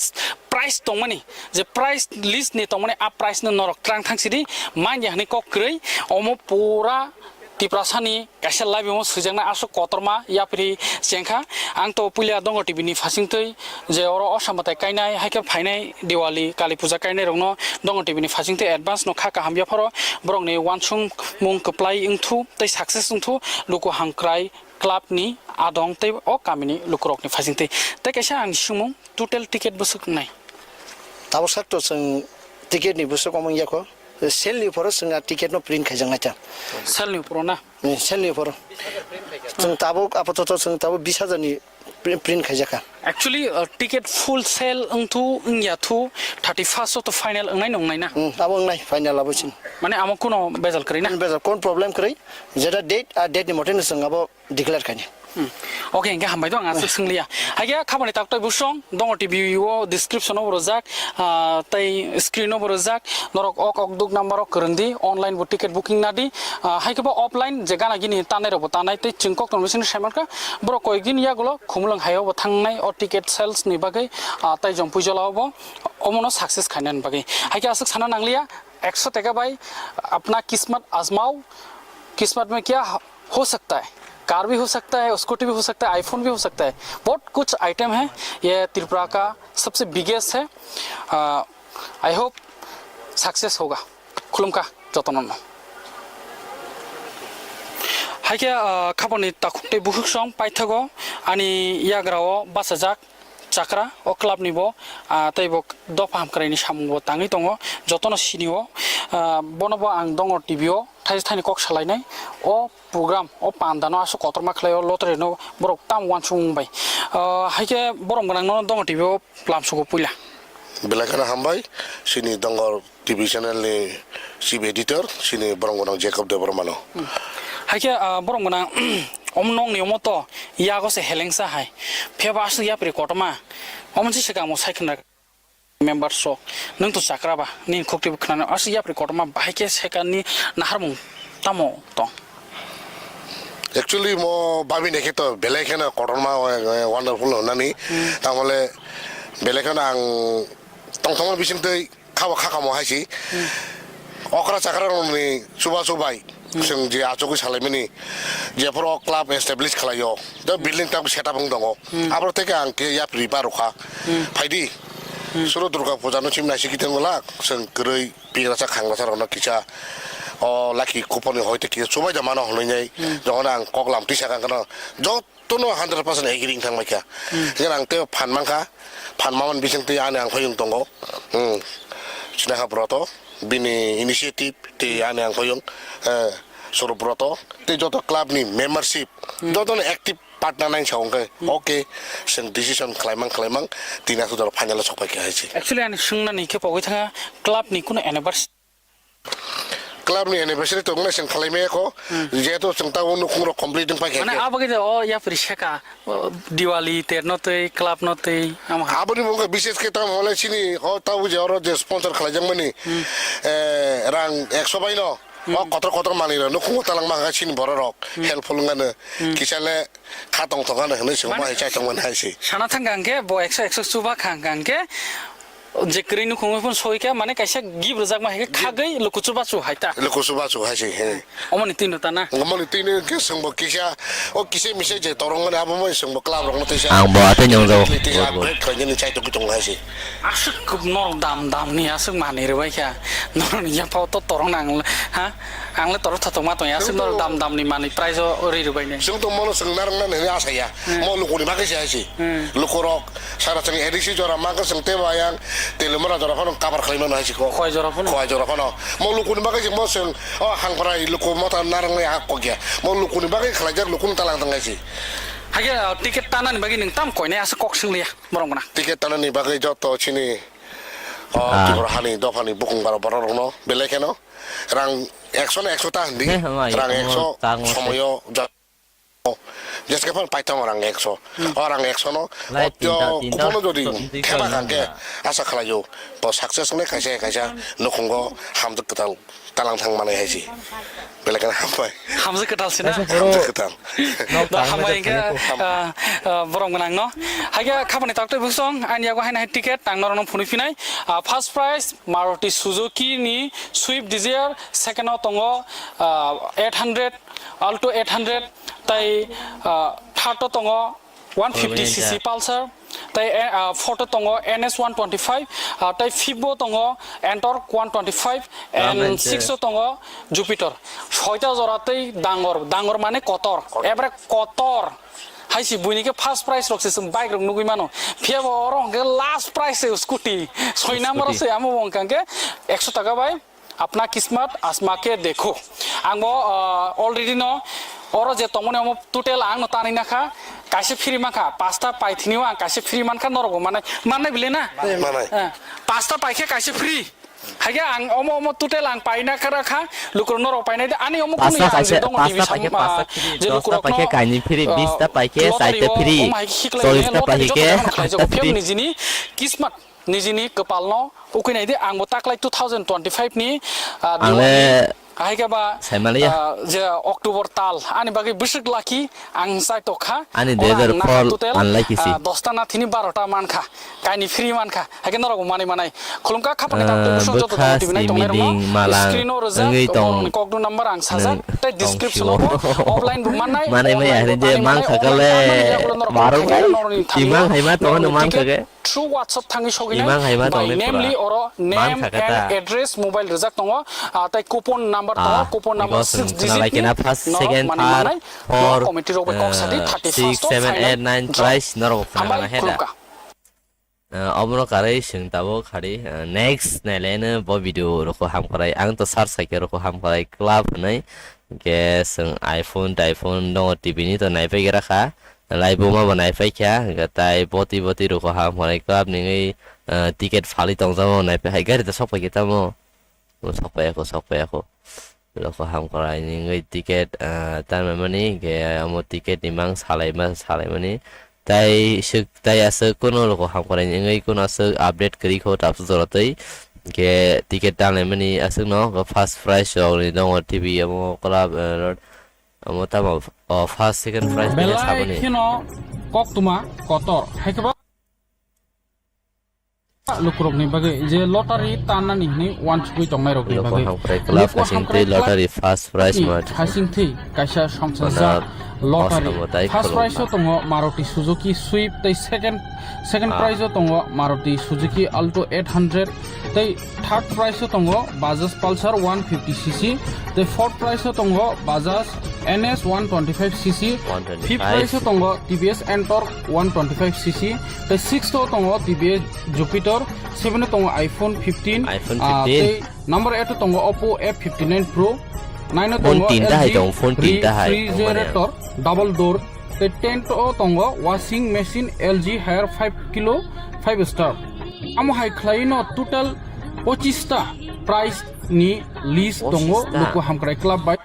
price tongmani, je price list ni tongmani, a price no norok tlang thang sidi, manya hwnwi kok kwrwi, omo pura Tiprasani kaisa live-o swijaknai aswk kotorma yapri chengkha. Ang to puila Dongor T V ni phasingtwi je oro osa mwtai kainai, haikhe phainai Diwali, Kali Puja kainai rokno Dongor T V ni phasingtwi advance no kha kaham yapharo borokni uansukmung kwplai wngthu tei success wngthu luku hamkrai club ni adong tei o kamini lukurokni phasingtwi. Tei kaisa ang sumung total ticket bwswk wngnai? Tabuk sak to chwng ticket ni bwswk omo wngya kho. Sale ni phoro chwng a ticket no print khaijaknai ta. Sale ni phoro na? Ni sale ni phoro. Chwng tabuk apatot chwng tabuk bis hajar ni pri-, print khaijakha. Actually, uh, ticket full sale wngthu wngya thu thirty first o to final wngnai nongnai na? Hmm, abo wngnai final abo chini. Mane amo kuno bejal kwrwi na? Bejal kon problem kwrwi. Jeta date a date ni mote no chwng abo declare khaini. Hmm. Okay, hingke hambai do, ang aswk swngliya. Haikhe khabani taktoi busong, Dongor T V o description o bo rwjak, ah, tei screen o bo rwjak, norok ok ok duk number o kwrwng di, online bo ticket booking na di, ah, haikhe bo offline je gana gini tanai rok bo tanai, tei chwng kok tongmani sini saimankha, borok koi gini yagulo Khumulwng hai o bo thangnai o ticket sales ni bagwi, ah, tei Jompuijola o bo omono success khainani bagwi. Haikhe aswk sana nangliya, ekso taka bai apna kismat azmao, kismat mein kya हो सकता है, कार भी हो सकता है, स्कूटी भी हो सकता है, आईफोन भी हो सकता है, बहुत कुछ आइटम है। ये त्रिपुरा का सबसे बिगेस्ट है। आई होप सक्सेस होगा। खुलुमखा जतनोनो। Haikhe, ah, khaboni takhuk tei bukhuk song paithago ani yagra o bachajak chakra o club ni bo, ah, tei bo dopha hamkrai ni samung bo tangwi tongo, jotono sini o, ah, bono bo ang Dongor T V o thaisa thaini kok salainai o program o panda no aswk kotorma khlai o lottery no borok tam uansukmung bai. Ah, haikhe borom gwnang no Dongor T V o plam sugo puila. Belai kheno hambai, sini Dongor T V channel ni chief editor, sini borom gwnang Jacob Debbarma no. Hmm. Haikhe, ah, borom gwnang Omo nokni omo to yago se helengsa hai. Phiya ba aswk yapri kotorma. Omo se swkang bo sai khna member sok. Nwng to chakra ba, nini khukti bo khna aswk yapri kotorma bahai khe sekani naharmung tamo tong. Actually, mo babi naikhe to belai kheno kotorma, eh, eh, wonderful hwnani. Hmm. Tamole belai kheno ang tongthokma bisingtwi khabo kha kamo hai si. Hmm. Okra chakra rokni chubachu bai. Hmm. Chwng je achugwi salaimani, jephuru club establish khlaio, the building tam setup wng tongo. Hmm. Abro teke ang khe yapri ba rokha. Hmm. Phaidi. Hmm. Suru Durga Puja no chim naisi kiting wala, chwng kwrwi pigrasa khangrasa rokno kisa o laki kuponi hoite kisa chubai da mano hwnwi nai. Hmm. Jokon ang kok lam tisa kang kano jot tono hundred percent agree wng thang bai kha. Hmm. Hingke ang tei phan man kha, phan mamani bising tei ani ang phaiyung tongo. Hmm. Sinaha Broto, bini initiative tei ani ang phaiyung, eh, Suru Broto, tei joto club ni membership, hmm, joto no active partner nang sa hwnkhe, hmm, okay, chwng decision khlaimang khlaimang, tini aswk jora final o sok pai kha hai se. Actually, ani swngnani khe pogwi thanga club ni kuno anniversary. Club ni anniversary tongnai chwng khlai maya kho, hmm, jehetu chwng tabuk nukhung rok complete wng paikha. Mane khe. Abo khe o yapri seka, o, Diwali ter no twi, club no twi, amo ha. Aboni mungkha bises khe tamo hwnle chini o tabuk je oro je sponsor khlaijak mani, hmm, eh, rang ekso bai no, hmm, o kotor kotor manwi rok nukhung o talang ma kha chini borok rok, hmm, helpful wng ano, hmm, kisa le kha tong thok ano hwnwi chwng ma hai chai tong mani hai se. Sana thang kha hwnkhe bo ekso ekso chuba kha hwnkhe je kwrwi nukhungwi phun soi khe, mane kaisa gift rwjakma hai khe khagwi luku chubachu hai ta. Luku chubachu hai se, he. Omoni twi no ta na? Omoni twi no khe chwngbo kisa, o kisa misa je torong mani abo moi chwngbo club rokno tisa. Ang bo atwi nungjago. Tisa upgrade khlainani chai tongwi tongo hai se. Aswk norok dam dam ni aswk manwi rwbai kha. Norok ni yapha o to torong nang ha? Ang le torok thothok ma tong ya, aswk norok dam dam ni manwi price o ri rwbai nai. Chwng tong mano chwng narwknani hwnwi asa ya. Hmm. Mo lukuni bagwi se hai se. Hmm. Lukurok Sara chwng A D C jora mangkha chwng teibo ayang Telimura jora phano cover khlai mano hai se kho. Khowai jora phano. Khowai jora phano. Mo lukuni bagwi chwng mo chwng o hangprai luku mota narwknai a kok ya. Mo lukuni bagwi khlaijak lukuni talang tang hai se. Hakhe, uh, ticket tanani bagwi nwng tam koinai aswk kok swng liya borok gwnang. Ticket tanani bagwi joto chini o, ah, Tripura hani dophani bukung bara borok rokno belai kheno rang ekso na ekso ta hindi. He, hamai, rang omo ekso tang omo se. Somoyo ja- Jeske phan paithang rang ekso. Hmm. O rang ekso no, light o tinta, tinta, kupono jodi tinta thema kangke na. Asa khlaio. Bo success wngnai kaisa kaisa nukhungo hamjwk kwtal talang thang manai hai se. Belai kheno hambai. Hamjwk kwtal se na? Kaisa borok hamjwk kwtal. Nok da tangma hambai jat hingke, thangwi ah, ah, borok gwnang no. Haikhe khabani taktwi busong ani yago haino hai ticket tang norokno phunui phinai. Ah, first prize Maruti Suzuki ni Swift Dzire, second o tongo, ah, eight hundred, Alto eight hundred, tai, ah, third o tongo one fifty C C Pulsar, tai, eh, ah, fourth o tongo N S one twenty-five, ah, tai fifth o tongo Ntorq one twenty-five, and sixth o tongo Jupiter. Soita jora tei dangor, dangor mane kotor, kotor. Ebere kotor. Hai si buini khe first prize rok se chwng bike rok nugui mano. Phiya bo oro hwnkhe last prize se scooty. Soi number o se amo bo hwnkha hwnkhe ekso taka bai Apna kismat azma ke dekho. Ang bo, ah, already no oro je tongmani omo total ang no tanwi nakha, kaisa free mankha, pasta paithini o ang kaisa free mankha, norok bo manai, mannai bile na? Manai. Eh, pasta paikhe kaisa free. Haikhe ang omo, omo total ang paina kha rakha, lukurok norok painai de, ani omo kunu pasta yang je paikhe, dongo pasta division, paikhe, ah, pasta free, je dosta lukurok paikhe no, kaini free, ah, bista paikhe lottery saita o free, omo hai khiklai chollis ta paikhe lottery joto khe hatta free. Phiyok nijini kismat. Nijini kwpalno ukui nai di, ang bo taklai two thousand twenty-five ni, ah, ang le Diwali, ahai khe ba, saimaliya. Ah, je October tal, ani bagwi bwswk lucky, ang chai tok kha. Ani oro ang dui hajar four naha total, unlucky si. Ah, dosta na thini barota man kha, kaini free man kha, hai khe norok bo manwi manai. Khulum kha, khapang khe ah, tabuk bwswk joto bwkha tongmani tibinai tongnai rokno, simiding malang screen o rijak, wngwi tong norokni kokduk number ang sajak, nwng tei description o bo offline bo mannai, manai maya online bo hwnwi je manwi man manai, kha kale, online manmani yagulo norok marok khaikhe kai, norokni thani imang o hai ma tong norokni man kha ticket khe. Through WhatsApp thangwi sogwi nai. Imang hai ma bai tongnai namely pura. Oro man name kha khe and ta. Address mobile rijak tongo, ah, tei coupon number tongo, ah, coupon number ego six digit ni. Chwng khna lai khe na first, norok second, manwi third, manai, fourth, block committee rok bai kok sadi eh, thirty first six, o seven, final eight, nine, draw. Prize norok khna hambai mana he da. Khulumkha. Eh, obono karwi chwng tabuk khadi, eh, next naileno bo video rokho hamkrai. Ang to search khaikhe rokho hamkrai club hwnwi. Hwnkhe chwng iPhone, iPhone no T V ni to naipai gra kha. Lai buma bo naipai kha, hwnkhe tai boti boti rokho ham hwnwi club ni wngwi, ah, ticket phalwi tongjamo naipai hai gari da sokpai khe tamo. Sokpai ya kho, sokpai ya kho. Loko hamkrai ni wngwi ticket, ah, tanmani, hwnkhe omo ticket ni mang salaima, salaimani. Tai swk, tai aswk kunu loko hamkrai ni wngwi kunu aswk update kwrwi kho tabuk jora twi. Hwnkhe ticket tanlaimani aswk no, hwnkhe first prize rok ni dongo T V omo club, ah, omo tamo, oh, first, second prize ni Belai saboni. Kheno koktwma kotor. Hai khe ba lukurokni bagwi je lottery tannani hwnwi uansugwi tongnairokni Loko bagwi. hamkrai club Loko hasing twi hamkrai club lottery first prize ni ma. Hasing twi kaisa songchajak Mana lottery. Osamo tai First khulumkha. Prize o tongo Maruti Suzuki Swift tei second, second Ah. Prize o tongo Maruti Suzuki Alto eight hundred tei third prize o tongo Bajaj Pulsar one fifty C C tei fourth prize o tongo Bajaj N S one twenty-five C C. One twenty-five. Fifth prize o tongo T V S Ntorq one twenty-five C C. Tei sixth o tongo T V S Jupiter, seven o tongo iPhone fifteen, iPhone ah, fifteen. Tei number eight o tongo Oppo F fifty-nine Pro, nine o Phone tongo tinta hai L G tongo, phone re-, tinta hai, refrigerator, double door, tei tenth o tongo washing machine L G Haier five kilo, five star. Amo hai khlaino total pochista prize ni list tongo. Pochista. Luku hamkrai club bai.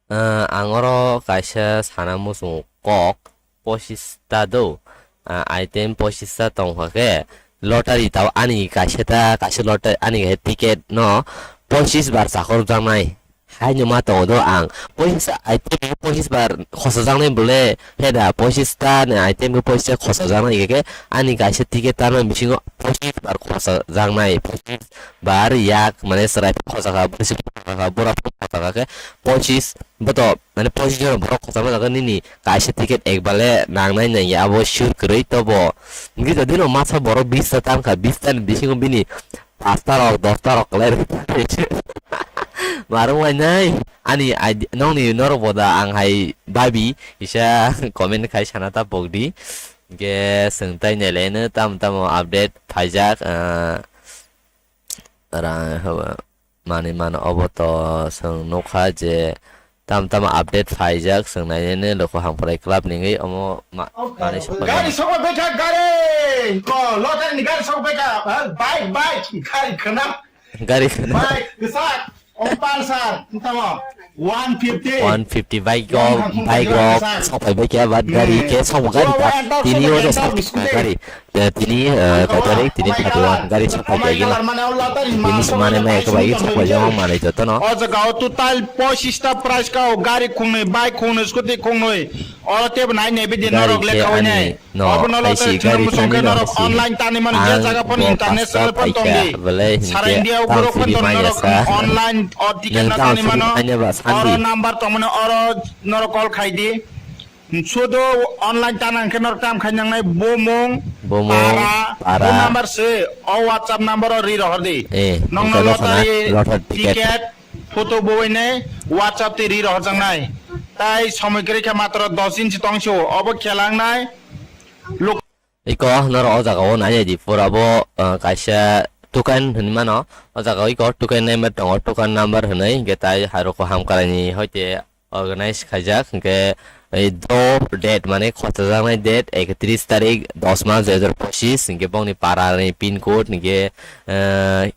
Ah, ang oro kaisa sana muchung kok pochista do, ah, item pochista tongkha khe lottery tao ani kaisa ta, kaisa lottery ani kaisa ticket no pochis bar chakhorjaknai. Haino ma tongo do ang pochista item pochis bar khosajaknai bole, heda pochista ni item pochista khosajaknai khe ani kaisa ticket tamo bisingo pochis bar khosajaknai, pochis bar yak mane chwrai phano khosakha, bwrwi simi phano khosakha, bura phano khosakha khe pochis. Boto, mane, pochis jon borok khosakma jaga nini kaisa ticket ekbale nangnai nangya, abo sure kwrwi tobo. Hwnkhe jodi no masa borok bista tangkha, bista ni bisingo bini pasta rok, dosta rok kwlai rwkha. Marwng lainai, ani id-, nokni norok bo da ang hai babi, kisa comment khai sana ta pokdi. Hwnkhe chwng tai nailai no tamo tamo update phaijak, ah, ra-, haba. Manwi mano obo to chwng nukha je tam tamo update phaijak, chwng nainani loko hamkrai club ni wngwi omo ma-, manwi sokma gari mano. Sokma phaikha, gari! Ko, lottery ni gari sokma phaikha, ha, bike, bike, gari khwna. Gari khwna. Bike, kwchak, o Pulsar, tamo, one fifty. One fifty bike rok, bike rok, sokphai bai khe, but gari khe sokma gari ta, tini o sokma gari. Eh, tini, eh, koi tarik? Tini thirty one, gari sokphai khe gina. Tini sumani mai khe bai sokphai jama manwi jotono. O jaga o total pochista prize ka o gari khungnwi, bike khungnwi, scooty khungnwi. Oro tebo nai nai bidi norok lekha wai nai. Obo no lottery thwngmung song khe norok online tani mano je jaga phano international phano tong di. Sara India o borok phano tong norok online o ticket tani mano. Oro number tong mano, oro norok call khai di. Sudo online tana hwnkhe norok tam khai nangnai bumung, bumung, para, para. Phone number se o WhatsApp number o ri rohor di. Eh, nokno lottery, lottery ticket, ticket, photo bowai nai WhatsApp twi ri rohor jang nai. Tai somoi kwrwi kha matro dos din se tong se o. Obo khela wngnai. Lok- Iko norok o jaga o nai di pura bo, ah, kaisa tukan hinwi mano. O jaga o iko tukan number tongo, tukan number hinwi hwnkhe tai hai rok o hamkrai ni hoite organize khaijak, hwnkhe, eh, draw date, mane khochajaknai date, ekatris tarik, dos mas, dui hajar pochis, hwnkhe bongni para ni pin code, hwnkhe, eh,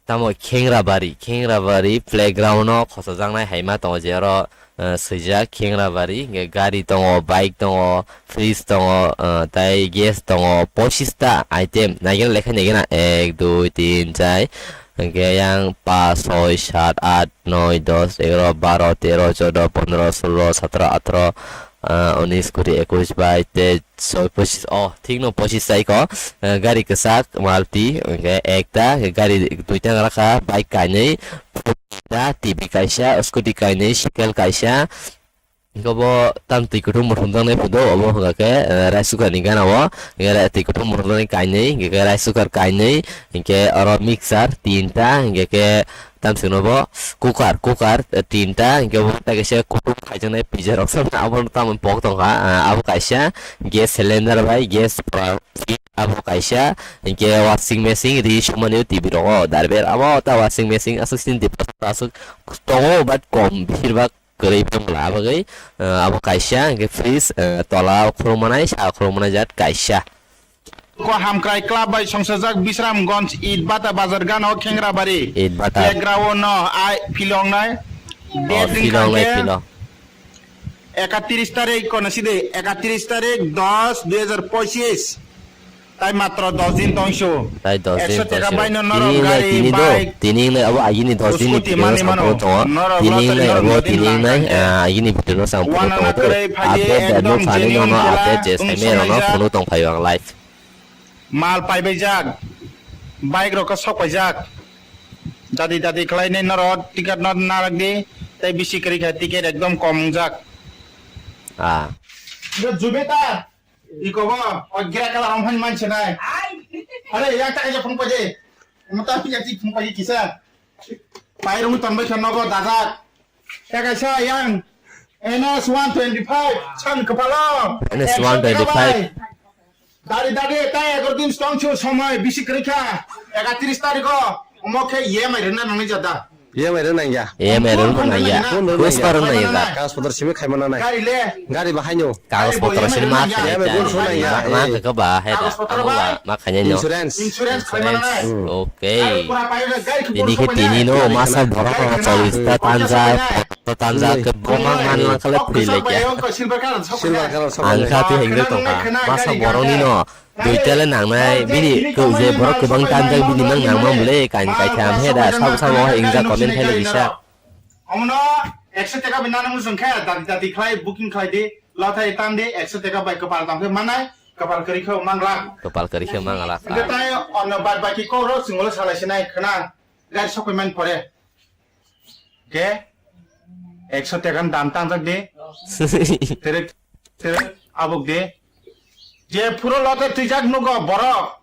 tamo Khengrabari, Khengrabari playground o khochajaknai haima tongo, je oro, eh, swijak Khengrabari, hwnkhe gari tongo, bike tongo, fridge tongo, eh, tai gas tongo, pochis ta item, naigena lekha naigena, ek, dui, tin, char, hwnkhe yang pas, soi, sat, at, noi, dos, egaro, baro, tero, chodo, pondro, sulo, satro, atro, ah, unis, kuri, ekush, bais, teis, soi, pochis. Oh, thik no pochis sai ko. Ah, gari kwchak, Maruti, hwnkhe ekta, gari duita rakha, bike kainwi, ta, T V kaisa, scooty kainwi, cycle kaisa. Hwnkhe bo tam twi kuthum muthumjaknai photo, obo hwnka khe, eh, rice cooker ni gana o, hwnkhe twi kuthum muthumjaknai kainwi, hwnkhe khe rice cooker kainwi, hwnkhe oro mixer tinta, hwnkhe khe tam swkno bo cooker, cooker, eh, tinta, hwnkhe bo tai kaisa kuthum khaijaknai pizza rok abono tamo pok tongkha, ah, abo kaisa gas cylinder bai gas, abo kaisa, hwnkhe washing machine, ri sumani o T V rogo, darber abo ta washing machine aswk sini aswk tongo, but kom, besirbak kwrwi phano la bagwi, eh, abo kaisa, hwnkhe fridge, eh, tola o khulumnai, sa o khulumnai jat kaisa. Ko Hamkrai Club bai songsajak Bisramganj Itbata Bazar gana o Khengrabari. Itbata. Background no ai philongnai. Oh, date ring philongnai, kha khe philo. Ekatris tarik kono sidi, ekatris tarik dos dui hazar pochis. Tai matro dos din tongsu. Tai dos din ekso teka tongsu. Baino norok tini wngkha gari, tini do, bike, tini wngkha abo agini dos din ni scooty video no mani mano. Samphuru tongo. Norok tini lottery wngkha norok abo din tini lang wngkha kha khe. Agini video no samphuru tongo. Wana to. Kare phai di update ekdom da no genuine update kela je saimai rok no songnaijak. Phunu tong phai ang live. Mal paibaijak, bike rok khe sok paijak. Dadi dadi khlainai norok ticket no narak di, tei bisi kwrwi kha ticket ekdom kom wngjak. Ah. Yo Jupiter, iko bo, o grey colour om hani manse nai. Are, yang tak aja phone paje. Mata yang tik phone paje kisa. Pairung tonbai khe nogo dajak. Tei kaisa yang N S one twenty-five, chan kwpalo. N S one twenty-five. Dari dari tai egaroh din stong chu somoi bisi kwrwi kha. Ekatris tarikh o omo khe E M I rwna nangni jada. E M I rwna nangya. E M I rwna nangya. Phone rwna nangya. Kuspa rwna nangya. Kagoj potro simi khaima nanai. Gari le. Gari bahai no. Kagoj potro sini ma khainai ta. Ma khe ba hai da. Amo ba ma khainai no. Insurance. Insurance khaima nanai. Okay. Tini khe tini no masa borok rok chollis ta tanja, ta tanja khe boma man lang khala thwi lai kya. Silver colour. Ang kha twi hengre tong kha. Masa borok ni no duita le nang nai bini je borok kwbang tanjak bini mang nang ma bwle kain kaitham he da sabo sabo hengja comment khai le bisa. Omono ekso teka bai nana muchung khe dati dati khlai booking khlai di, lottery tan di, ekso teka bai kwpal tong khe manai, kwpal kwrwi khe mang lak. Kwpal kwrwi khe mang lak. Hwnkhe tai onno bad baki kok rok chwngno salai sinai khna, gari sokoi man pore. Khe ekso teka ni dam tangjak di. Tere tere abuk di. Je phuro lottery twijak nugo borok.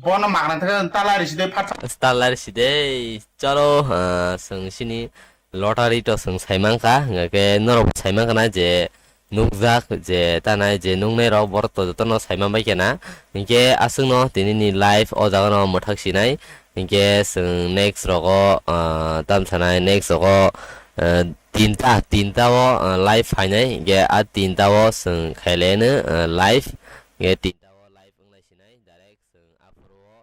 Bono magna thangkhe talari sidai phatsa. Talari sidai chalo, ah, chwng sini lottery to chwng saimang kha, hwnkhe norok bo saimang khna je nukjak je tanai je nuknai rok borok to jotono saimang bai khna. Hwnkhe aswkno tinini live o jaga no mwthak sinai. Hwnkhe chwng next rogo, ah, tam sanai next rogo, ah, tinta, tinta o, ah, live phainai. Hwnkhe a tinta o chwng khaileno, ah, live. Hwnkhe tinta o live wnglai sinai direct chwng aphuru o.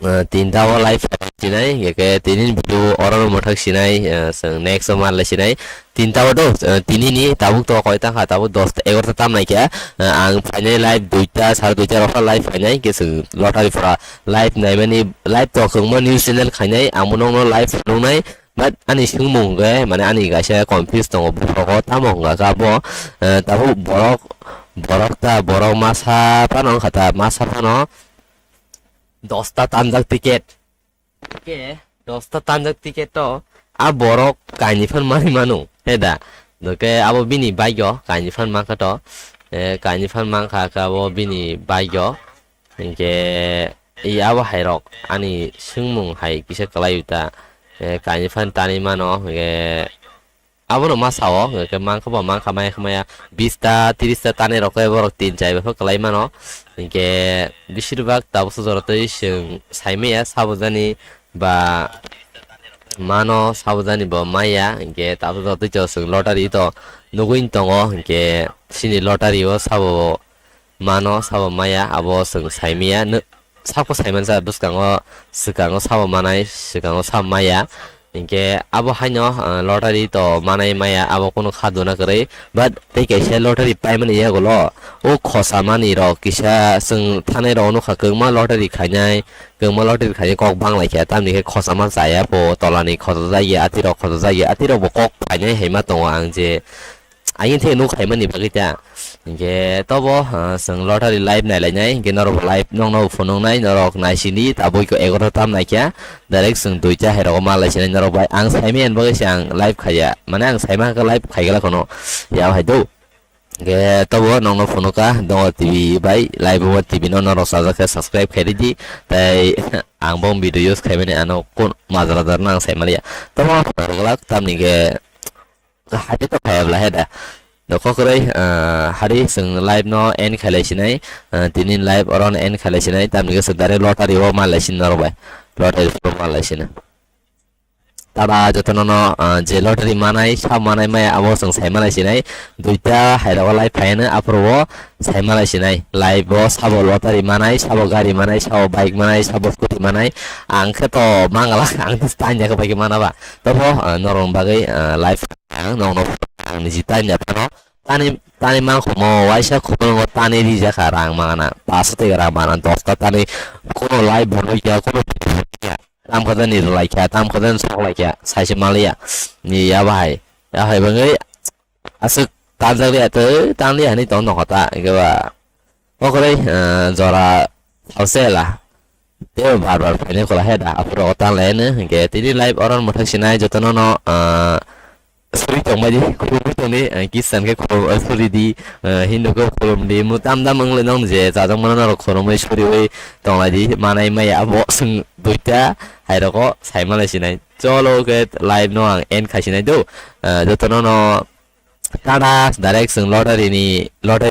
Ah, tinta o live sinai, hwnkhe tini video oro no mwthak sinai, ah, chwng next o manlai sinai. Tinta o do, ah, tini ni tabuk to koi tang kha, tabuk dos ta, egaroh ta tam nai khe, ah, ang phainai live duita, sare duita rok live phainai, hwnkhe chwng lottery phora live naimani, live to kwbangma news channel khainai, ang bo nokno live nuknai, but ani swngmung hwnkhe, mane ani kaisa confuse tongo, buphrogo tamo hwnka khe abo, ah, tabuk borok, borok ta, borok masa phano wngkha ta, masa phano. Dosta tanjak ticket. Ke dosta tanjak ticket to a borok kainwi phan manwi mano, he da? Doke abo bini bike o kainwi phan mankha to, eh, kainwi phan mankha khe abo bini bike o. Hinkhe i abo hai rok ani swngmung hai kisa kwlai ta, eh, kainwi phan tanwi mano, hinkhe Abono ma sao, hwnkhe mankha bo mankha maya khe maya, bis ta, tris ta tanai rok khe borok tin chai bai phano kwlai mano. Hinkhe besir bak tabuk sojoro twi chwng sai maya sabo jani ba mano sabo jani bo maya, hinkhe tabuk sojoro twi chwng lottery to nugwi tongo, hinkhe chini lottery o sabo mano sabo maya, abo chwng saimaya, sabo saimansa bwskango, swkango sabo manai, swkango sabo maya. Hinkhe abo haino, ah, lottery to manai maya, abo kunu kha dona kwrwi. But tei kaisa lottery paimani yagulo, o khosa mani rok kisa chwng thanai rok nukha, kwbangma lottery khainai, kwbangma lottery khainai kok banglaikha, tamni khe khosa ma chaya pho, tolani khosa jagya, atirok khosa jagya, atirok bo kok phainai hai ma tongo ang je. Ayang the nuk khaimani bagwi ta. Hinkhe tobo, ah, chwng lottery live nailainai, hinkhe norok live nokno phunuknai, norok naisini, tabuk egaroh tam naikha, direct chwng duita hai rogo ma laisinai norok bai. Ang saimani bagwi se ang live khaiya, mane ang saima khe live khaigala khono, ya hai do. Hinkhe tobo nokno phunukha, Dongo T V bai, live o T V no norok chajak khe subscribe khai ridi, tei ang bo video use khaimani ano kun majra jar no ang saimaliya. Tobo norok glak tamni khe Hari to phai bwla he da. Nokho kwrwi, ah, hari chwng live no end khailai sinai, ah, tini live oro no end khailai sinai, tamni khe chwng direct lottery o ma lai sini norok bai. Lottery o ma lai sini. Tada jotono no, ah, je lottery manai, sabo manai maya abo chwng sai manai sinai. Duita hai rogo live phaiano aphuru o sai manai sinai. Live o sabo lottery manai, sabo gari manai, sabo bike manai, sabo scooty manai. Ang khe to mangala, ang to tanya khe bai khe mana ba. Tobo, ah, norok bagwi, ah, live ang nokno ang niji tanya phano. Tani, tani man khumo, waisa khumo tani rijak kha rang mana. Paso tei rang mana, dosta tani kono live bono ya, kono ya. Tam khe ni rwlai kha, tam khe sok lai kha, sai se maliya. Ni ya bahai. Ya hai bangwi aswk tanjak liya tei tan liya hinwi tong nokho ta, hwnkhe ba. Okorei, eh, jora salsela. Tei bar bar phainai khola he da, aphuru o tan lai no, hwnkhe tini live oron mwthak sinai jotono no, eh, suri tongbai di, khulumwi tongdi, eh, Christian khe khulum, eh, suri di, eh, Hindu khe khulum di, mu tam dam wng le nong je, chajak mano norok khulumwi suriwi tonglai di, manai maya abo chwng duita hai rogo sai malai sinai. Cholo khe live no ang end khai sinai do, eh, jotono no tada direct chwng lottery ni, lottery